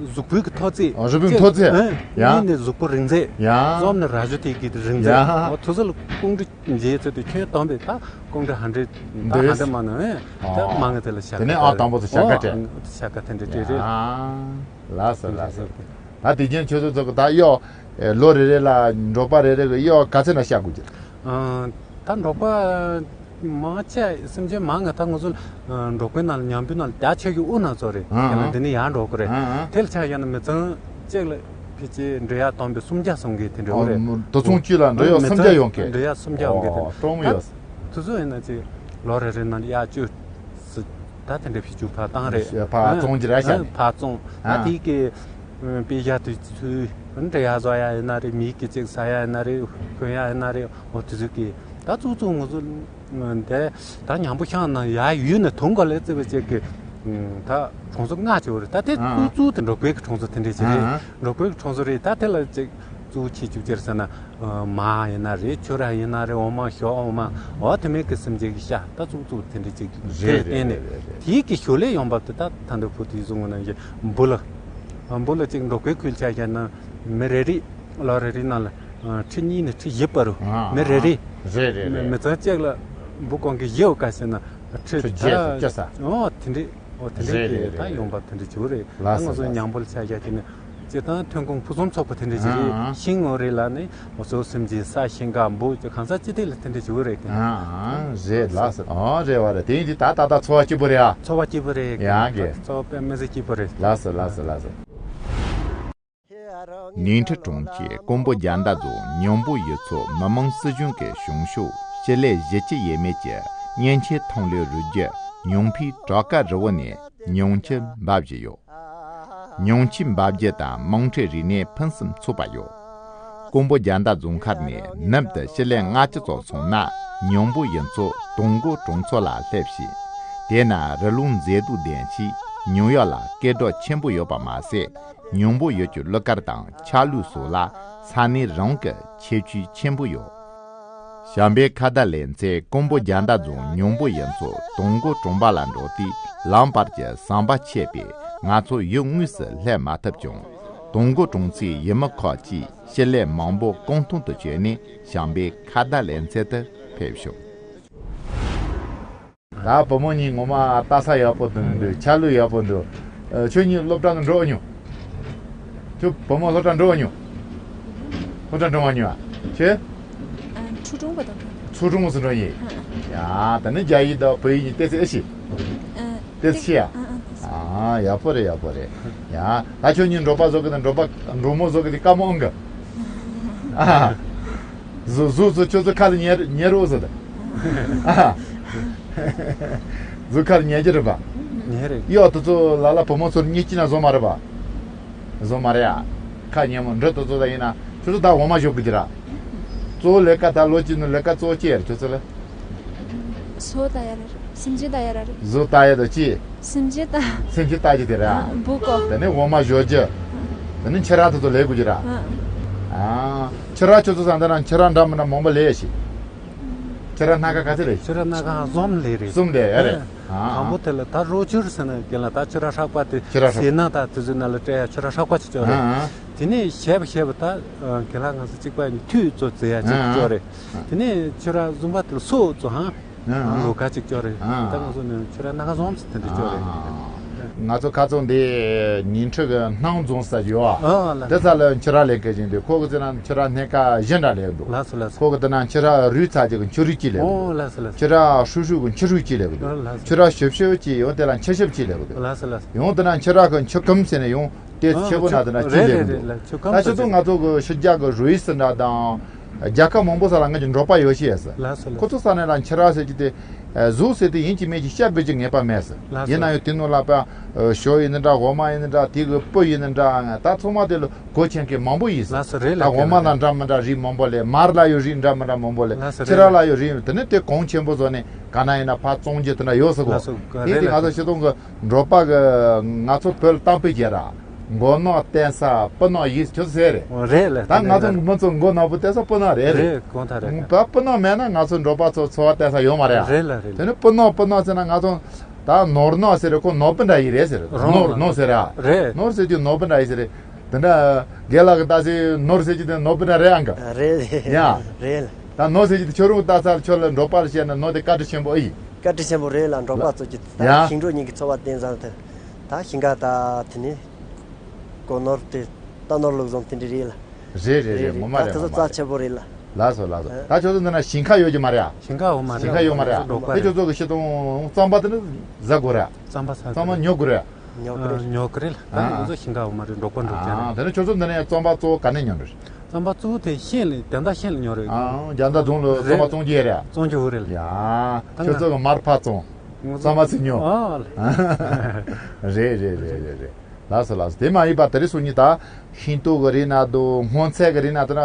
གཟུགས་པོའི་གི་མཐོ་ཚད། ཨ་རུ་བུའི་མཐོ་ཚད། ཨེ་ཡ། གཉིས་ནི་གཟུགས་པོ་རིང་ཚད། ཡ། གསུམ་ནི་རྭ་ཅོ་དེ་གི་རིང་ཚད། ཡ། འོ་དེ་ཚོ་ལ་ཁུངས་འདྲི་མཇལ་ཚུལ་དེ་ཁྱོན་བསྡོམས་པས་ད་ཁུངས་འདྲི་ཧ་འདྲི་ད་འདི་ཧ་འདྲི་མ་ནང་ཨེ་ད་ཨ་མང་ངེ་དེ་ལ་བྱ་དེ་ནས་ཨ་དང་པོ་ཚོ་བྱ་དགའ་སྤྲད། ཨོ་བྱ་དགའ་དེ་འདྲ་སྤྲད་རེད། ཡ། ལགས་སོ་ལགས་སོ། ད་དེ་རྒྱུན་ཁྱོད་ཚོ་ཚོ་གི་ད་གཡོག་ལོ་རེ་རེ་ལ་འབྲོག་པ་རེ་རེ་གི་གཡོག་ག་ཚོད་ན་བཤའ་དགོས་ཀྱི། ཨ་ད་འབྲོག་པ། མང་ཆེ་སེམས་ཅན་མང་ང་ད་ང་ཚོ་འབྲོག་པའི་ནང་ལ་མཉམ་འབུལ་ནང་ལ་རྒྱ་ཆེ་གི་དབུ་ནང་ཚོ་རེད། ཨང་ཡང་ན་ཨང་། འདི་ནས་ཡར་འགྲོ་གི་རེད། ཨང་ཨང་། དེ་ལ་ཆ་ཡང་ན་མི་ཚང་གཅིག་ལ་ཕལ་ཆེར་འབྲི་ཡག་བསྡོམས་པས་སུམ་བརྒྱ་སོང་གི་དེ་འདྲ་རེད། ཨོ་དུ་ཚོང་བཅུ་ལ་འབྲི་ཡག་སུམ་བརྒྱ་ཡོང་གི། འབྲི་ཡག་སུམ་བརྒྱ་ཡོང་གི་དེ། ཨོ་སྤྲོ་མོ་ཡོད། དུ་ཚོ་ཡིན་ན་ཅིག་ལོ་རེ་རེ་ནང་ལ་གཡག་བཅུ་ད་དེ་འདྲ་ཕལ་ཆེར་ཕར་བཏང་རེད། ཕར་བཙོང་གི་རེད་ཤག་ཕར་བཙོང་ད་ཨང་། དེ་གི་དཔེ་ཞག་དུས་ཚོད་འབྲི་ཡག་བཟོ་ཡག་ཡིན་ན་རེད། མི་གི་ཅིག་ཟ་ཡག་ཡིན་ན་རེད། གོན་ཡག་ཡིན་ན་རེད། ཨོ་དུ་ཚོད་གི་ད་ཙུག་ཙུག་ང་ཚོ། དེ་ད་ཉམས་པོ་ཤང་ནང་ཡར་ཡུལ་ནས་དུང་དཀར་ལ་བརྩི་བ་ཅིག་གི་ད་གྲོང་ཚོ་ལྔ་ཅིག་ཡོད་རེད། ད་དེ་ཨ་ཙུག་ཙུག་དེ་འབྲོག་པའི་གི་གྲོང་ཚོ་དེ་འདྲས་ཅིག་རེད། ཨ་འབྲོག་པའི་གི་གྲོང་ཚོ་རེད། ད་དེ་ལ་ཅིག་ཙུག་ཆེ་ཅུག་ཅེར་ཟེར་ན་མ་ཡིན་ན་རེད། ཁྱོ་ར་ཡིན་ན་རེད། འོ་མ་ཞོ་འོ་མ་འོ་དེ་མིན་གི་སེམས་ཅན་གི་ཤ་ད་ཙུག་ཙུག་དེ་འདྲས་ཅིག་དེ་ལ་རེད་བརྟེན་ནས་རེད་རེད་རེད། དེའི་གི་ཞོར་ལས་ཡོང་འབབ་དེ་ད་ད་འདི་ཕུ་དུས་བཟུང་ངོ་ན་ཡི་འབུ་ལ་འབུ་ལ་ཅིག་འབྲོག་པའི་ཁུལ་ཆ་བཞག་ན་མི་རེ་རེ་ལོ་རེ་རེ་ནང་ལ། ཁྲི་གཉིས་ནས་ཁྲི་བཞི་བར་རུ་ཨ་མི་རེ་རེ། རེད་རེད་རེད། མི་ཚང་གཅིག་ལ་འབུ་སྐོང་གི་བཞི་འོ་ག་ཟེར་ན་ཁྲི་ཁྲི་བརྒྱད་ད་སྐྱ་ས། ཨོ་དེ་འདྲས་ཨོ་དེ་འདྲས་རེད་རེད་ཀྱི་རེད་ད་རེད་ཡོང་རེད། འབབ་དེ་འདྲས་བྱུང་རེད། ལགས་ད་ང་ཚོ་སོ་ལགས་ཉམས་པོ་ལ་ཆ་བཞག་གི་ནི་སྤྱིར་བཏང་ཐོན་ཁུངས་ཕུན་སུམ་ཚོགས་པ་དེ་འདྲས་ཅིག་རེད། ཨ་ཤིང་འོ་རེད་ལ་ནི་འོ་ཚོ་སེམས་ཅན་ས་ཤིང་ག་འབུ་ཅིག་གང་ས་ཅི་ཐད་ལ་དེ་འདྲས་བྱུང་རེད་ཀྱི། ཨ་རེད་ལགས་སོ། ཨོ་རེད་བ་རེད། དེ་ཡིན་དུས་ད་ད་ད་འཚོ་བ་སྐྱིད་པོ་རེད་ཨ། འཚོ་བ་སྐྱིད་པོ་རེད་ཡ་གི། འཚོ་བ་དཔེ་མི་སྲིད་སྐྱིད་པོ་རེད། ལགས་སོ་ལགས་སོ་ལགས་སོ། ཉིང་ཁྲི་གྲོང་ཁྱེར་ཀོང་པོ་རྒྱལ་ཟླ་རྫོང་ཉང་པོ་ཡུལ་ཚོ་མི་དམངས་སྲིད་གཞུང་གི་གཞུང་ཕྱོགས་སྤྱི་ལེ་བཞི་བཅུ་ཡས་མས་ཀྱི་གཉན་ཆེན་ཐང་ལྷོའི་རུ་རྒྱུད་ཉང་ཕིའི་བྲག་དཀར་རི་བོ་ནས་ཉང་ཆུ་འབབ་བཞིན་ཡོད། ཉང་ཆུའི་འབབ་རྒྱུད་དང་དམངས་ཁྲོད་རིག་གནས་ཕུན་སུམ་ཚོགས་པ་ཡོད། ཀོང་པོ་རྒྱལ་ཟླ་རྫོང་མཁར་ནས་ནུབ་ཏུ་སྤྱི་ལེ་ལྔ་བཅུ་ཙམ་སོང་ན་ཉང་པོ་ཡུལ་ཚོ་དུང་དཀར་གྲོང་ཚོ་ལ་སླེབས་ཤིང་། དེ་ན་རི་ཀླུང་མཛེས་སྡུག་ལྡན་ཞིང་ཉང་གཡོག་ལ་སྐད་གྲགས་ཆེན་པོ་ཡོད་པ་མ་ཟད། ཉང་པོ་ཡུལ་གྱི་གླུ་གར་དང་ཆ་ལུགས་སོགས་ལ་ས་གནས་རང་གི་ཁྱད་ཆོས་ཆེན་པོ་ཡོད། བྱམས་པའི་ཁ་བརྡ་ལེ་ཚན་ཀོང་པོ་རྒྱལ་ཟླ་རྫོང་ཉང་པོ་ཡུལ་ཚོ་དུང་དཀར་གྲོང་པ་ལ་འགྲོ་དུས་ལམ་བར་གྱི་ཟམ་པ་ཆད་པས་ང་ཚོ་ཡུལ་དངོས་སུ་སླེབས་མ་ཐུབ་ཀྱང་། དུང་དཀར་གྲོང་ཚོའི་ཡུལ་མི་ཁག་ཅིག་ཕྱི་ལས་མང་པོ་རྐང་ཐང་དུ་བྱོན་ནས་བྱམས་པའི་ཁ་བརྡ་ལེ་ཚན་དུ་ཕེབས་བྱུང་། ད་བུ་མོ་གཉིས་ངོ་མ་ལྟ་ས་ཡག་པོ་འདུག་ཆ་ལུགས་ཡག་པོ་འདུག་ཨ། ཁྱོད་གཉིས་སློབ་གྲྭ་ནང་འགྲོ་མྱོང་། ཁྱོད་བུ་མོ་སློབ་གྲྭ་འགྲོ་མྱོང་། སློབ་གྲྭ་འགྲོ་མ་མྱོང་ཨ། ཁྱོད། ཨ། ཕྲུ་གུ་གྲོང་པ་དང་འགྲོ་མྱོང་། ཕྲུ་གུ་གྲོང་སུ་འགྲོ་ཡིན། ཨ། ཡ། ད་ནི་རྒྱ་ཡིག་དང་བོད་ཡིག་གཉིས་ཏོག་ཙམ་ཨེ་ཤེས། ཨ། ཏོག་ཙམ་ཤེས་ཡ། ཨ། ཨ། ཡག་པོ་རེད། ཡག་པོ་རེད། ཡ། ད་ཁྱོད་གཉིས་འབྲོག་པ་བཟོ་གི་དང་འབྲོག་པ་འབྲོག་མོ་བཟོ་གི་དེ་དཀའ་མོ་ཨང་གི། ཨ། གཟུགས་གཟུགས་ཚོ་ཁྱོད་ཚོ་ཁ་ལ་ཉལ་ཉལ་རོགས་ཟེར་ད། ཨ། གཟུགས་ཁ་ལ་ཉལ་གྱི་རེད་པ། ཉལ་རེད། གཡོག་དེ་ཚོ་ལ་ལ་བུ་མོ་ཚོར་གཉིས་ཀྱི་ན་བཟོ་མ་རེད་པ། བཟོ་མ་རེད་ཨ། ཁ་ཉན་མོ་འདྲི་དེ་ཚོ་ད་ཡིན་ན་ཁྱོད་ཚོ་ད་འོ་མ་ཞོག་གི་ཅི་ར། གཙོ་བོ་ལས་ཀ་ད་ལོ་གཅིག་ནང་ལས་ཀ་གཙོ་བོ་ཅི་ཡར་ཁྱོད་ཚོ་ལ། བཟོ་ལྟ་ཡ་ར་རེད། སེམས་ཅན་ལྟ་ཡ་ར་རེད། བཟོ་ལྟ་ཡ་ད་ཅི། སེམས་ཅན་ལྟ། སེམས་ཅན་ལྟ་རྒྱུ་དེ་ར། ཨ། འབུ་ཀོ། དེ་ནས་འོ་མ་ཞོག་རྒྱུ། དེ་ནས་ཁྱི་ར་དེ་ཚོ་ལས་དགོས་རྒྱུ་ར། ཨ། ཨ། ཁྱི་ར་ཁྱོད་ཚོ་ས་འདི་ན་ཁྱི་ར་འདྲ་མི་འདྲ་མང་པོ་ལས་ཡ་ཤི། ཁྱི་ར་སྣ་ཁ་ག་ཚོད་ལས་ཤི། ཁྱི་ར་སྣ་ཁ་གསུམ་ལས་རེད། གསུམ་ལས་ཡ་རེད། ཨ། དང་པོ་དེ་ལ་ད་རོ་ཁྱི་ར་ཟེར་ན་རྒན་ལགས་ད་ཁྱི་ར་ཧྲག་པ་དེ། ཁྱི་ར་ཧྲག་ཟས་ནང་ད་དེ་ཚོའི་ནང་ལ་སྤྲད་ཡ་ཁྱི་ར་ཧྲག་པ་ཅིག་ཅོག་རེད། ཨ། ཨ། དེ་ནས་ཞེ་པོ་ཞེ་པོ་ད་རྒན་ལགས་ང་ཚོ་གཅིག་པ་ཡིན་དུས་ཚོད་བརྩི་ཡ་ཅིག་ཨ། ཅོག་རེད། ཨ། དེ་ནས་ཁྱི་ར་གསུམ་པ་དེ་ལ་སོ་ཅོག་ཧང་། ཨ། ལོ་ཁ་ཅིག་ཅོག་རེད། ཨ། ད་ང་ཚོ་ནས་ཁྱི་ར་སྣ་ཁ་བཟུང་ཚེ་དེ་འདྲ་ཅོག་རེད། ཨ། ང་ཚོ་ཁ་ཚོ་འདི་ཉིང་ཁྲི་གི་སྣང་རྫོང་ས་ཡོད་ཨ། ཨ་ལ། དེ་ས་ལ་ཁྱི་ར་ལས་ཀ་བཞིན་འདུག་ཁོ་གི་ཚེ་ན་ཁྱི་ར་སྣ་ཁ་གཞན་འདྲ་ལས་འདུག་ལགས་སོ་ལགས་སོ། ཁོ་གི་དེ་ན་ཁྱི་ར་རུས་ཚ་ཅིག་གི་ཁྱི་རུས་ཅིག་ལས་འདུག་ཨོ་ལགས་སོ་ལགས་སོ། ཁྱི་ར་ཧྲུ་ཧྲུ་གི་ཁྱི་ཧྲུ་ཅིག་ལས་འདུག་ཨོ་ལགས་སོ། ཁྱི་ར་ཞིབ་ཞིབ་ཅིག་ཡོད་དེ་ལ་ཁྱི་ཞིབ་ཅིག་ལས་འདུག་ལགས་སོ་ལགས་སོ། ཡང་དེ་ན་ཁྱི་ར་གི་ཁྱི་སྐམ་ཟེར་ནས་ཡང་དེ་ཨོ་ཆེ་བོ་ན་དེ་ན་ཁྱི་རེད་ལས་རེད་འདུག་རེད་ལགས། ཁྱི་སྐམ་ད་ཁྱི་ཟེར་ཚོ་ང་ཚོ་གི་ཕྱི་རྒྱལ་གི་རུས་སུ་འདྲ་དང་། རྒྱལ་ཁབ་མང་པོ་ས་ལ་ང་ཚོ་འབྲོག་པ་ཡོད་ཤེས་ཟེར། ལགས་སོ་ལགས་སོ། ཁོ་ཚོ་ས་ནས་ལ་ཁྱི་ར་ཟེར་གྱི་དེ། གཟུགས་ཟེར་དེ་ཡིན་གྱི་མིན་གྱི་བཤད་དགོས་ཀྱི་ངེས་པ་མེད་ཟེར། ལགས་སོ། ཡིན་ན་ཡང་དེ་ནང་ལ་པ། ཞོ་ཡིན་ནི་འདྲ་འོ་མ་ཡིན་ནི་འདྲ་དེ་གི་སྤུ་ཡིན་ནི་འདྲ་ད་ཚང་མ་དེ་ལ་གོ་ཆེན་གྱི་མང་པོ་ཡིན་ཟེར། ལགས་སོ་རེད་ད་ལགས་འོ་མ་ལ་འདྲ་མི་འདྲ་རིགས་མང་པོ་ལས་མར་ལ་ཡང་རིགས་འདྲ་མི་འདྲ་མང་པོ་ལས། ལགས་སོ་ཁྱི་ར་རེད་ལ་ཡང་རིགས་དེ་ནི་དེ་གོང་ཆེན་པོ་བཟོ་ནས་ག་ན་ཡིན་ན་ཕར་བཙོང་རྒྱུ་དེ་འདྲ་ཡོད་ཟེར་གོ། ལགས་སོ་དེ་རེད་དེ་ང་ལགས། ཚོ་སྤྱི་སྟོང་གི་འབྲོག་པ་གི་ང་ཚོ་བོད་ལ་གཏམ་དཔེ་བརྒྱབ་ར། མགོ་ནག་བསྟན་ས་སྤུ་ནག་ཡིན་ཁྱོད་ཟེར་རེད། ཨོ་རེད་ལ། ད་ང་ཚོ་མི་ཚོ་མགོ་ནག་པོ་བསྟན་ས་སྤུ་ནག་རེད་རེད། རེད་གང་ཐག་རེད། ད་སྤུ་ནག་མེད་ན་ང་ཚོ་འབྲོག་པ་ཚོ་འཚོ་བ་བསྟན་ས་ཡོད་མ་རེད་ཨ། རེད་ལ་རེད་ལ། དེ་ནི་སྤུ་ནག་སྤུ་ནག་ཟེར་ན་ང་ཚོ་ད་ནོར་ནག་ཟེར་རེད། ཁོ་ནོར་བུ་འདྲ་ཡིན་རེད་ཟེར། རོང་ནོར་ལ་ནོར་ཟེར་ར། རེད། ནོར་ཟེར་རྒྱུ་ནོར་བུ་འདྲ་ཡིན་ཟེར་རེད། དེ་འདྲ་རྒན་ལགས་ཀྱི་ད་ཟེར་ནོར་ཟེར་རྒྱུ་དེ་ནོར་བུ་འདྲ་རེད་ཨང་ག། རེད་རེད། ཡ། རེད་ལ། ད་ནོར་ཟེར་རྒྱུ་དེ་ཁྱོད་རང་ད་ས་ཁྱོད་ལ་འབྲོག་པ་ལ་བཤད་ན་ནོར་དེ་བཀའ་དྲིན་ཆེན་པོ་ཨེ་ཡིན། བཀའ་དྲིན་ཆེན་པོ་རེད་ལ། འབྲོག་པ་ཡ། ཚོ་གི་ད་ཡ། ཞིང་འབྲོག་གཉིས་ཀྱི་འཚོ་བ་བརྟེན་ས་དེ། ད་ཞིང་ཁ་ད་དེ་ནི། སྒོ་ནོར་དེ་རྟ་ནོར་ལུག་བཟང་དེ་འདྲ་རེད་ལ། རེད་རེད་རེད། རེད་ངོ་མ་རེད། ད་དེ་ཚོ་ངོ་མ་རྩ་རེད། ཆེན་པོ་རེད་ལ། ལགས་སོ་ལགས་སོ། ཨ། ད་ཁྱོད་ཚོ་འདི་ན་ཞིང་ཁ་ཡོད་ཀྱི་མ་རེད་ཨ། ཞིང་ཁ་འོ་མ་རེད། ཞིང་ཁ་ཡོད་མ་རེད་ཨ། འབྲོག་པ་དེ་རེད། ཁྱོད་ཚོ་གི་ཤི་དང་རྩམ་པ་དེ་ནི་ཟ་དགོས་རེད་ཨ། རྩམ་པ་ཟ་རྩམ་པ་དགོས་རེད། ཉོ་དགོས་རེད། ཨ། ཉོ་གི་རེད་ལ། ད་ཨ། ང་ཚོ་ཞིང་ཁ་འོ་མ་རེད། འབྲོག་པ་འབྲོག་ཅན་ཨ། རེད། དེ་ནི་ཁྱོད་ཚོ་འདི་ན་ཡང་རྩམ་པ་གཙོ་བོ་ག་ནས་ཉོ་རེད། རྩམ་པ་གཙོ་བོ་དེ་ཤན་ལ་དན་ད་ཤན་ལ་ཉོ་རེད། ཨ། རྒྱ་མདའ་རྫོང་ལ་རྩམ་པ་རེད། བཙོང་རྒྱུ་ཡོད་རེད་ཨ། བཙོང་རྒྱུ་ཡོད་རེད་ལ། ཡ། ད་ཁྱོད་ང་ཚོ་གི་མར་ཕར་བཙོང་། ང་ཚོ་རྩམ་པ་ཚིག་ཉོ། ཨ་ལ། རེད་རེད་རེད་རེད་རེད། ལགས་སོ་ལགས་སོ། དེ་མ་ཡིན་པ་དེ་རིང་སང་ཉིན་ད་ཤིང་ཏོག་གི་རིགས་ན་འདུག་སྔོ་ཚལ་གི་རིགས་ན་དེ་ན་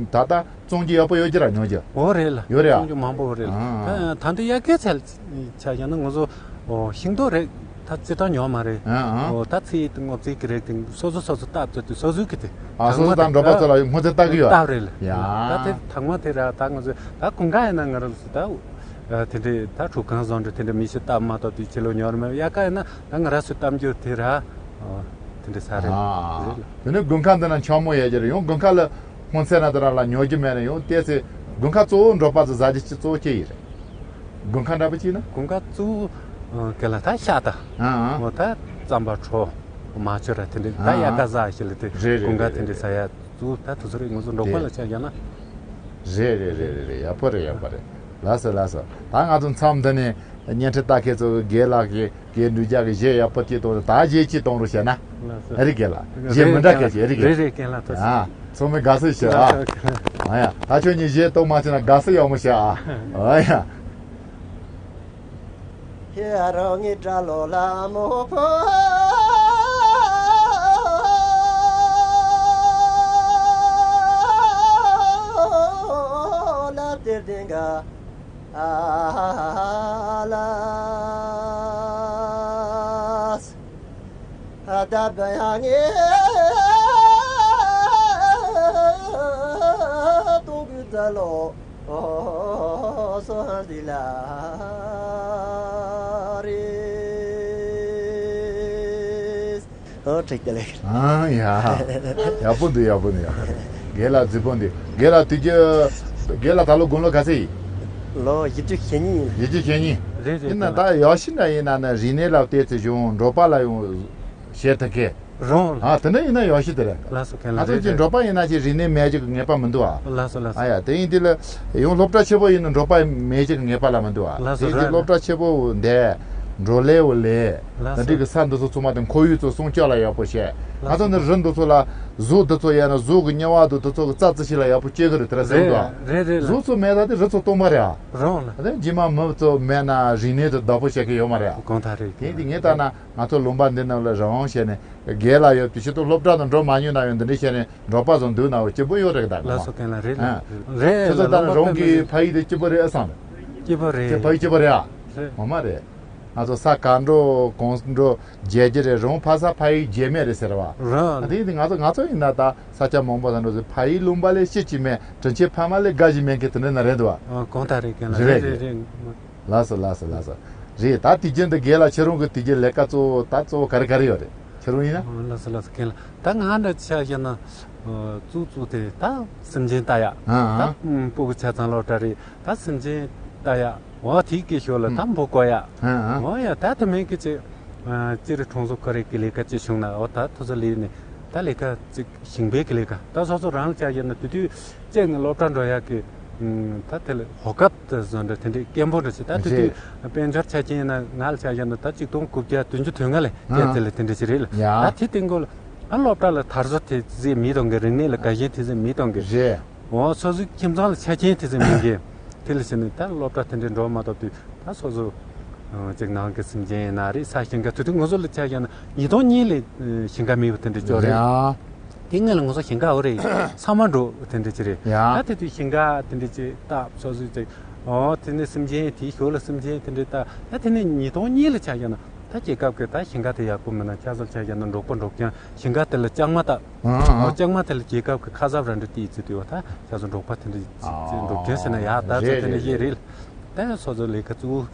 ད་ལྟ་བཙོང་རྒྱུ་ཡག་པོ་ཡོད་ཀྱི་ར་ཉོ་རྒྱུ། འོ་རེད་ལ། ཡོད་རེད་ཨ། བཙོང་རྒྱུ་མང་པོ་རེད་ལ། ཨ། ད་ད་འདི་དབྱར་ཁའི་ཚལ་ཆ་བཞག་ན་ང་ཚོ་ཨོ་ཤིང་ཏོག་རེད། ད་རྩི་ཐང་ཉོ་མ་རེད། ཨ་ཨ། ཨོ་ད་ཚི་ཡི་ངོ་རྩིས་ཀྱི་རེད་དེ་སོ་སོ་སོ་སོ་བཏབ་ཚོད་དེ་སོ་སོའི་གི་དེ། ཨ། སོ་སོ་དང་འབྲོག་པ་ཚོ་ལ་སྔོ་ཚལ་བཏབ་གི་ཡོད། བཏབ་རེད་ལ། ཡ། ད་དེ་ཐང་མ་དེ་ར་ད་ང་ཚོ་ད་དགུན་ཁ་ཡིན་ན་ང་རང་ཚོ་ད་དེ་འདྲའི་ད་ཁྲུ་གང་བཟོ་འདྲ་དེ་འདྲ་མི་ཤི་བཏབ་མ་གཏོགས་དེ་ཕྱི་ལོགས་ཉོ་ར་མེད། དབྱར་ཁ་ཡིན་ན་ད་ང་རང་ཚོ་གཏམ་རྒྱུད་དེ་ར། དེ་འདྲ་ས་རེད། ཨ། རེད་ལ། དེ་ནས་དགུན་ཁ་འདི་ན་འཆར་མོ་ཡོད་ཀྱི་རེད། ཡང་དགུན་ཁ་ལ་སྔོ་ཚལ་ན་དེ་ར་ལ་ཉོ་རྒྱུ་མེད་ན་ཡང་ཏོག་ཙམ་དགུན་ཁ་གཙོ་བོ་འབྲོག་པ་ཚོ་ཟ་རྒྱུ་ཅི་གཙོ་བོ་ཅི་ཡིན་རེད། དགུན་ཁ་འདྲ་པོ་ཅི་ཡིན་ན། དགུན་ཁ་གཙོ་བོ་ག་ལ་ད་ཤ་ད། ཨ་ཨ། འོ་ད་རྩམ་པ་གྲོ། མ་ཆུ་ར་དེ་འདྲ་ད། ཨ་ཨ། དབྱར་ཁ་ཟ་ཞིག་ལ་དེ། རེད་རེད་དགུན་ཁ་རེད་དེ་འདྲ་རེད་ཟ་ཡ་གཙོ་བོ་ད་དེ་ཚོ་རེད། ང་ཚོ་འབྲོག་པ་ལ་ཆ་བཞག་ན། རེད་རེད་རེད་རེད་རེད། ཡག་པོ་རེད། ཡག་པོ་རེད། ལགས་སོ་ལགས་སོ། ད་ང་ཚོ་མཚམས་འདི་ནས་བརྙན་འཕྲིན་ལྟ་མཁན་ཚོ་གི་རྒན་ལགས་ཀྱིས་རྒན་འབྲུག་རྒྱལ་གྱི་གཞས་ཡག་པོ་ཅིག་གཏོང་རོགས། ད་གཞས་ཅིག་གཏོང་རོགས་བྱས་ན། ལགས་སོ། ཨ་རིག་རྒན་ལགས། གཞས་མི་འདྲ་མཁན་ཅིག་ཨ་རིག་རྒན། རེད་རེད་རྒན་ལགས། ཐུགས་རྗེ་ཆེ། ཨ། ཚང་མས་དགའ་བསུ་ཞུ་ཨ། ལགས་སོ། ཨ་ཡ། ད་ཁྱོད་གཉིས་གཞས་གཏོང་མ་ཕྱིན་ན་དགའ་བསུ་ཡག་མོ་ཞུ་ཨ། ཨ་ཡ། ཧེ་རང་ངི་དགྲ་ལོ་ལ་མོ་ཕོ་ལ་དེར་དེང་ག་ཨ་ལ་ཨ་ད་བ་ཡ་ངེ་ཏོ་གུ་ད་ལོ། ཨོ་སོ་ཧ་ཟི་ལ་རེ། ཨོ་ཁྲིག་དེ་ལེགས། ཨ་ཡ། ཡག་པོ་འདུག་ཡག་པོ་འདུག་ཡག་པོ་འདུག་རྒན་ལགས་རྫིག་པོ་འདུག་རྒན་ལགས་དུས་རྒྱུན། རྒན་ལགས་ད་ལོ་དགུང་ལོ་ག་ཚོད་ཡིན། ལོ་བཞི་བཅུ་ཞེ་གཉིས་ཡིན། བཞི་བཅུ་ཞེ་གཉིས། རེད་རེད། ཡིན་ན་ད་ཡག་ཤོས་འདྲ་ཡིན་ན་ན་རིག་གནས་ལ་བལྟས་ཚེ་གཞུང་འབྲོག་པ་ལ་ཡང་བྱེད་ཐུབ་མཁན། རང་ལ། ཨ་དེ་འདྲ་ཡིན་ན་ཡག་ཤོས་དེ་རེད། ལགས་སོ། མཁན་ལགས། ང་ཚོ་རེད་ཅིག་རེད། འབྲོག་པ་ཡིན་ན་ཅིག་རིག་གནས་མེད་ཅིག་གི་ངེས་པ་མི་འདུག་ཨ། ལགས་སོ་ལགས་སོ། ཨ་ཡ་དེ་ཡིན་དུས་ལ་ཡང་སློབ་གྲྭ་ཆེ་པོ་ཡིན་ན་འབྲོག་པ་མེད་ཅིག་གི་ངེས་པ་ལ་མི་འདུག་ཨ། ལགས་སོ། དེ་ཡིན་དུས་རེད་སློབ་གྲྭ་ཆེ་པོ་འདས་འབྲོག་ལས་བོ་ལས། ལགས་སོ། ད་འགྲིག་གི་ས་འདི་ཚོ་ཚང་མ་དེ་ཁོར་ཡུག་ཚོ་སྲུང་སྐྱོབ་ལ་ཡག་པོ་བྱས། ང་ཚོ་ནི་རི་འདི་ཚོ་ལ་གཟུགས་འདི་ཚོ་ཡང་ན་གཟུགས་ཀྱི་དམྱལ་བ་འདི་འདི་ཚོ་གི་རྩྭ་རྩི་ཤིང་ལ་ཡག་པོ་སྐྱེ་གི་རེད་དེ་རེད་སེམས་དུ། རེད་རེད་རེད་ལགས། གཟུགས་ཚོ་མེད་ད་དེ་རི་ཚོ་སྟོང་པ་རེད་ཨ། རང་ལ། ཨ་དེ་རྗེས་མ་མི་ཚོ་མེད་ན་རིག་གནས་དེ་བདག་པོ་བྱེད་གི་ཡོད་མ་རེད་ཨ། གང་ལྟར་རེད། དེ་དེ་ངས་ལྟ་ན་ང་ཚོ་ལུང་པ་འདི་རྣམས་ལ་རང་བྱས་ནས་སྒེར་ལ་ཡོད་དུས་ཕྱི་དྲོ་སློབ་གྲྭ་དང་འགྲོ་མ་མྱོང་ན་ཡང་འདི་འདྲ་བྱས་ནས་འབྲོག་པ་ཚོ་འདུག་ན་འོ་སྐྱིད་པོ་ཡོད་རེད་གདའ། ལགས་སོ། མཁན་ལགས། རེད་ཨ། ལགས་རེད། ཁྱོད་ཚོ་ལགས། ད་ལུང་པ་རང་དཔེ་གི་མེད། ཕ་ཡུལ་དེ་སྐྱིད་པོ་རེད་ཨ་བསམ་རེད། སྐྱིད་པོ་རེད། དེ་ཕ་ཡུལ་སྐྱིད་པོ་རེད་ཨ། རེད། ངོ་མ་རེད། ང་ཚོ་ས་ག་འགྲོ་གང་འགྲོ་བརྗེད་རྒྱུ་རེད། རང་ཕ་ས་ཕ་ཡུལ་བརྗེད་མེད་རེད་ཟེར་བ། རང་། དེ་ཡིན་དུས་ང་ཚོ་ང་ཚོ་ཡིན་ན་ད་ས་ཆ་མང་པོ་ས་འགྲོ་ཟེར་ཕ་ཡུལ་ལུང་པ་ལས་ཤེས་ཀྱི་མེད་དྲིན་ཆེན་ཕ་མ་ལས་དགའ་ཞིག་མེད་མཁན་དེ་འདྲ་ན་རེད་འདུག་བ། ཨ། གང་ལྟར་རེད། མཁན་ལགས། རེད་རེད་རེད་རེད། ལགས་སོ་ལགས་སོ་ལགས་སོ། རེད། ད་དུས་རྒྱུན་དུ་རྒན་ལགས་ཁྱེད་རང་གི་དུས་རྒྱུན་ལས་ཀ་གཙོ་བོ་ད་གཙོ་བོ་ག་རེ་ག་རེ་ཡོད་རེད། ཁྱེད་རང་ཡིན་ན། ཨ། ལགས་སོ་ལགས་སོ། མཁན་ལགས། ད་ང་འདྲ་ཆ་བཞག་ན། ཨ། གཙོ་གཙོ་དེ་ད་སེམས་ཅན་ལྟ་ཡག་ཨ་ད་ཨ། ཨུམ། སྤུ་གུ་ཆ་ཚང་སློབ་གྲྭ་རེད། ད་སེམས་ཅན་ལྟ་ཡག་འོ་དེའི་སྐད་ཤོད་ལ་ཨུམ། ད་འབུ་བརྐོ་ཡག་ཨ་ཨ། འོ་ཡ་ད་དེ་མིན་གི་ཅིག་ཨ། སྤྱིར་གྲོང་ཚོ་ཁོ་རེ་གི་ལས་ཀ་ཅིག་བྱུང་ན་འོ་ད་ཐུ་ཚོ་ལས་ནས་ད་ལས་ཀ་ཅིག་ཞིང་པའི་གི་ལས་ཀ་ད་སོ་སོ་རང་ལ་ཆ་བཞག་ན་དེ་དུས་གཅིག་ནས་སློབ་གྲྭ་འགྲོ་ཡག་གི་ཨུམ། ད་དེ་ལ་གོ་སྐབས་དེ་བཟོ་འདྲ་དེ་འདྲའི་སྐད་འབོད་འདྲ་ཞིག་ད་དེ་དུས་རེད། དཔལ་འབྱོར་ཆ་རྐྱེན་ན་ང་ལ་ཆ་བཞག་ན་ད་གཅིག་སྟོང་དགུ་བརྒྱ་བདུན་ཅུ་དོན་ལྔ་ལས་ཨ་བསྐྱལ་དེ་ལ་དེ་འདྲ་ཞིག་རེད་ལ། ཡ། ད་དེ་སྟེང་གོ་ལ་ཨ་སློབ་གྲྭ་ལ་དར་སྲོལ་དེ་ཟིག་མེད་གཏོང་གི། རིག་གནས་ལ་དགའ་ཞེན་དེ་ཟིག་མེད་གཏོང་གི། རེད། འོ་སོ་སོའི་ཁྱིམ་ཚང་ལ་ཆ་རྐྱེན་དེ་ཚོ་མིན་གྱི། དེ་ལ་བྱས་ནས་ད་སློབ་གྲྭ་དེ་འདྲའི་འགྲོ་མ་ཐུབ་དུས་ད་སོ་སོ། ཨ། ཅིག་ནང་གི་སེམས་ཅན་ཡིན་ན་རེད། ས་ཞིང་ཁ་དེ་དུས་ང་ཚོ་ལ་ཆ་བཞག་ན་ཉིས་སྟོང་གཉིས་ལས་ཞིང་ཁ་མེད་པ་དེ་འདྲ་ཅིག་རེད། ཡ། དེ་སྔོན་ལ་ང་ཚོ་ཞིང་ཁ་འོ་རེད་ཚང་མ་འགྲོ་དེ་འདྲ་ཅིག་རེད། ཡ། ད་དེ་དུས་ཞིང་ཁ་དེ་འདྲ་ཅིག་བཏབ་སོ་སོ་ཅིག་འོ་དེ་ནས་སེམས་ཅན་དེའི་ཞོར་ལ་སེམས་ཅན་དེ་འདྲ་བཏབ། ད་དེ་ནས་ཉིས་སྟོང་གཉིས་ལ་ཆ་བཞག་ན། ད་རྒྱལ་ཁབ་ཀྱི་ད་ཞིང་ཁ་དེ་ཡག་པོ་མིན་ན་ཁྱེད་ཚོ་ཆ་བཞག་ན་འབྲོག་པ་འབྲོག་རྐྱང་ཞིང་ཁ་དེ་ལ་ལྕང་མ་བཏབ། ཨང་། ཨང་། ལྕང་མ་དེ་ལ་རྒྱལ་ཁབ་ཀྱི་ཁ་གསབ་ར་འདྲ་སྟེར་ཚུལ་དེ་བ་ད་ཁྱེད་ཚོ་འབྲོག་པ་དེ་འདྲ་ཅིག་ཅིག་འབྲོག་རྐྱང་ཟེར་ན་ཡག་ད་ཚོ་རེད་དེ་འདྲ་རེད་ཡེ་རེད། རེད། ད་སོ་སོ་ལས་ཀ་གཙོ་བོ་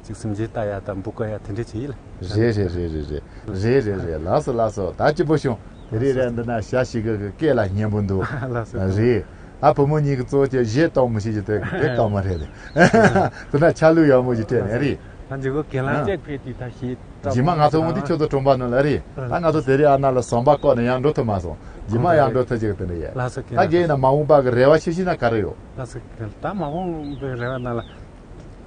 ཅིག་སེམས་ཅན་ལྟ་ཡག་དང་འབུ་བརྐོ་ཡག་དེ་འདྲ་ཅིག་ཡིན་ལ། རེད་རེད་རེད་རེད་རེད། རེད་རེད་རེད། ལགས་སོ་ལགས་སོ། ད་སྐྱིད་པོ་བྱུང་། དེ་རིང་རེད་འདི་ན་ཞྭ་ཞིག་གི་སྐེ་ལ་སྙན་པོ་འདུག་ལགས་སོ། རེད། ད་བུ་མོ་གཉིས་ཀྱི་གཙོ་བོ་ཅིག་གཞས་གཏོང་མི་ཤེས་ཀྱི་དེ་དེ་དཀའ་མོ་རེད། དེ་ན་ཆ་ལུགས་ཡག་མོ་ཞིག་སྤྲད་ནས་རེད། ད་འཇིགས་གོ་གན་ལ་ཨ། ཅེག་ཕེ་དུས་ད་ཞིག་རྗེས་མ་ང་ཚོ་འོང་དུས་ཁྱོད་ཚོ་གྲོང་པ་ནང་ལ་རེད། ཨ། ད་ང་ཚོ་དེ་རིང་ཨ་ན་ལ་ཟམ་པ་བཀོག་ནས་ཡང་འགྲོ་ཐུབ་མ་སོང་། རྗེས་མ་ཡང་འགྲོ་ཐུབ་ཅིག་དེ་འདྲ་ཡས། ལགས་སོ་གན་ད་ལགས། རྒན་ཡིན་ན་མ་འོངས་པ་གི་རེ་བ་ཆེ་ཤོས་ན་ག་རེ་ཡོད། ལགས་སོ་གན་ད་མ་འོངས་པའི་རེ་བ་ནང་ལ།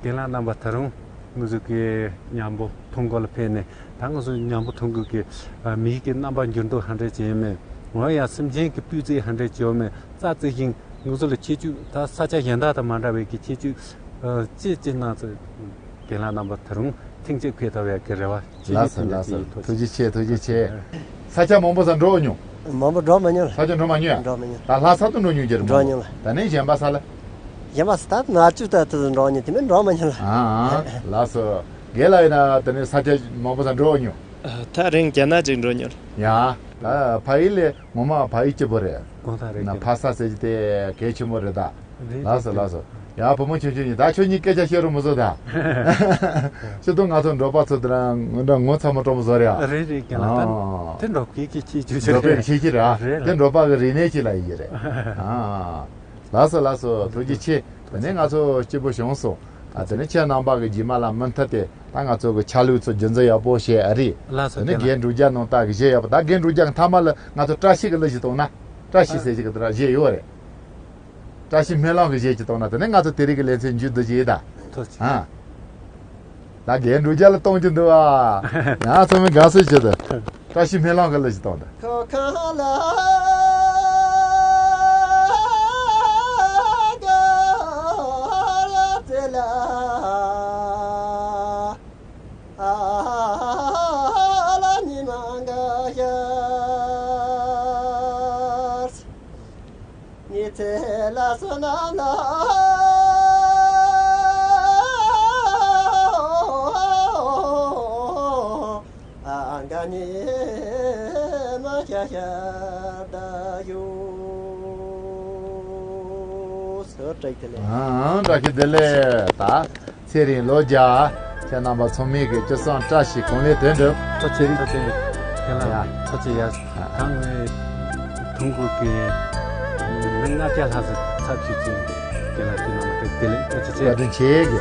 རྒན་ལགས་རྣམ་པ་ད་རུང་ང་ཚོ་གི་མཉམ་པོ་ཐུག་གོ་ལ་ཕེབས་ནས་ད་ང་ཚོ་མཉམ་པོ་ཐུག་གོ་གི་མིའི་གི་རྣམ་པ་འགྱུར་ལྡོག་ཧ་འདྲེ་བྱས་མེད། འོ་ཡ་སེམས་ཅན་གི་སྤུས་ཚད་ཧ་འདྲེ་བྱས་མེད། རྩ་རྩི་ཞིང་ང་ཚོ་ལ་ཁྱད་ཆོས་ད་ས་ཆ་གཞན་དག་དང་མ་འདྲ་བའི་གི་ཁྱད་ཆོས་ཅི་ཅི་གནང་ཚེ་རྒན་ལགས་རྣམ་པ་ད་རུང་ཐེངས་གཅིག་ཕེབས་ཐུབ་ཡ་གི་རེ་བ། ལགས་སོ་ལགས་སོ། ཐུགས་རྗེ་ཆེ། ཐུགས་རྗེ་ཆེ། ས་ཆ་མང་པོ་ས་འགྲོ་མྱོང་། མང་པོ་འགྲོ་མ་མྱོང་། ས་ཆ་འགྲོ་མ་མྱོང་ཡ། འགྲོ་མ་མྱོང་། ད་ལྷ་ས་དུ་འགྲོ་མྱོང་རྒྱུ་རེད་མོ། འགྲོ་མྱོང་ལ། ད་ནས་གཞན་པ་ས་ལ། གཞན་པ་ས་ད་ང་ཚོ་ད་དུ་འགྲོ་མྱོང་དེ་མིན་འགྲོ་མ་མྱོང་ལ། ཨ་ཨ། ལགས་སོ། རྒན་ལགས་ཡིན་ན་ད་ནས་ས་ཆ་མང་པོ་ས་འགྲོ་མྱོང་། ད་རིང་རྒྱ་ནག་ཅིག་འགྲོ་མྱོང་ལ། ཡ། ད་ཕ་ཡུལ་ལས་ངོ་མ་ཕ་ཡུལ་སྐྱིད་པོ་རེད། གང་ལྟར་རེད་ན་ཀྱང་ཕ་ས་ཟེར་གྱི་དེ་གལ་ཆེན་པོ་རེད་ད། རེད་ལགས་སོ་རེད་ལགས་སོ། ཡ་བུ་མོ་ཆུང་ཆུང་ཡིན་ད་ཁྱོད་གཉིས་སྐད་ཆ་བཤད་རོགས་མི་བཟོ་ད། ཁྱོད་དང་ང་ཚོ་འབྲོག་པ་ཚོ་དེ་རང་ངོ་འདྲ་ངོ་ཚ་མོ་སྤྲོ་མོ་བཟོ་རེད་ཨ། རེད་རེད་ཀྱང་ལ་ཨ། དེ་འབྲོག་པའི་གི་ཁྱི་ཆུ་ཆུ་འབྲོག་པའི་རེད། ཁྱི་ཆུ་རེད་ཨ། རེད་དེ་ལ་འབྲོག་པ་གི་རིག་གནས་ཅིག་ལ་ཡིན་གྱི་རེད་ཨ། ལགས་སོ་ལགས་སོ་ཐུགས་རྗེ་ཆེ། དེ་ནས་ང་ཚོ་སྐྱིད་པོ་བྱུང་སོང་། ཨ་དེ་ནས་ཁྱེད་རྣམ་པ་གི་རྗེས་མ་ལ་མུ་མཐུད་དེ་ད་ང་ཚོ་གི་ཆ་ལུགས་ཚོ་རྒྱུན་འཛིན་ཡག་པོ་བྱས་ཨ་རེད། ལགས་སོ་དེ་ནས་དེ་ལ་རྒན་འབྲུག་རྒྱལ་ནང་ལྟ་གི་གཞས་ཡག་པོ་ད་རྒན་འབྲུག་རྒྱལ་གི་མཐའ་མ་ལ་ང་ཚོ་བཀྲ་ཤིས་གི་གླུ་ཞིག་གཏོང་ན། བཀྲ་ཤིས་ཟེར་ཞིག་གི་དེ་ར་གཞས་ཡོད་རེད། བཀྲ་ཤིས་སྨོན་ལམ་གྱི་གཞས་ཅིག་གཏོང་ན་དེ་ནས་ང་ཚོ་དེ་རིང་གི་ལེ་ཚན་མཇུག་བསྡུ་རྒྱུ་ཡིན་ད། ཐུགས་རྗེ་ཆེ། ཨ། ད་རྒན་འབྲུག་རྒྱལ་ལ་གཏོང་རྒྱུ་འདུག་ཨ། ཡང་ཚང་མས་དགའ་བསུ་ཞུ་དང་། བཀྲ་ཤིས་སྨོན་ལམ་གྱི་གླུ་ཞིག་གཏོང་དང་། ཁོ་ཁ་ལ་ག་ར་ཙེ་ལ་ཨ་ལ་ཉི་མ་འགའ་ཤར། ཉི་ཚེ་ལ་སོ་ནམ་ལ་ཨ་འགའ་ཉི་མ་ཤར་ཤར་ད་ཡོད། སོ་བཀྲ་ཤིས་བདེ་ལེགས། ཨང་བཀྲ་ཤིས་བདེ་ལེགས་ད། ཚེ་རིང་ལོ་བརྒྱ། ཁྱེད་རྣམ་པ་ཚང་མས་ཀྱི་སྤྱི་བསང་བཀྲ་ཤིས་གང་ལེགས་དོན་འགྲུབ། ཐུགས་རྗེ་ཆེ། ཐུགས་རྗེ་ཆེ། ཁྱེད་ལ་ཡ། ཐུགས་རྗེ་ཆེ་ཡ། ད་ངས་ཐུང་གུ་གི་མི་ལྔ་བརྒྱ་ལྷག་ཙམ་ཚབ་ཞུས་ཅིང་ཁྱེད་ལ་དེ་རྣམས་ཀྱི་བདེ་ལེགས་ཐུགས་རྗེ་ཆེ། བཀའ་དྲིན་ཆེ་གི།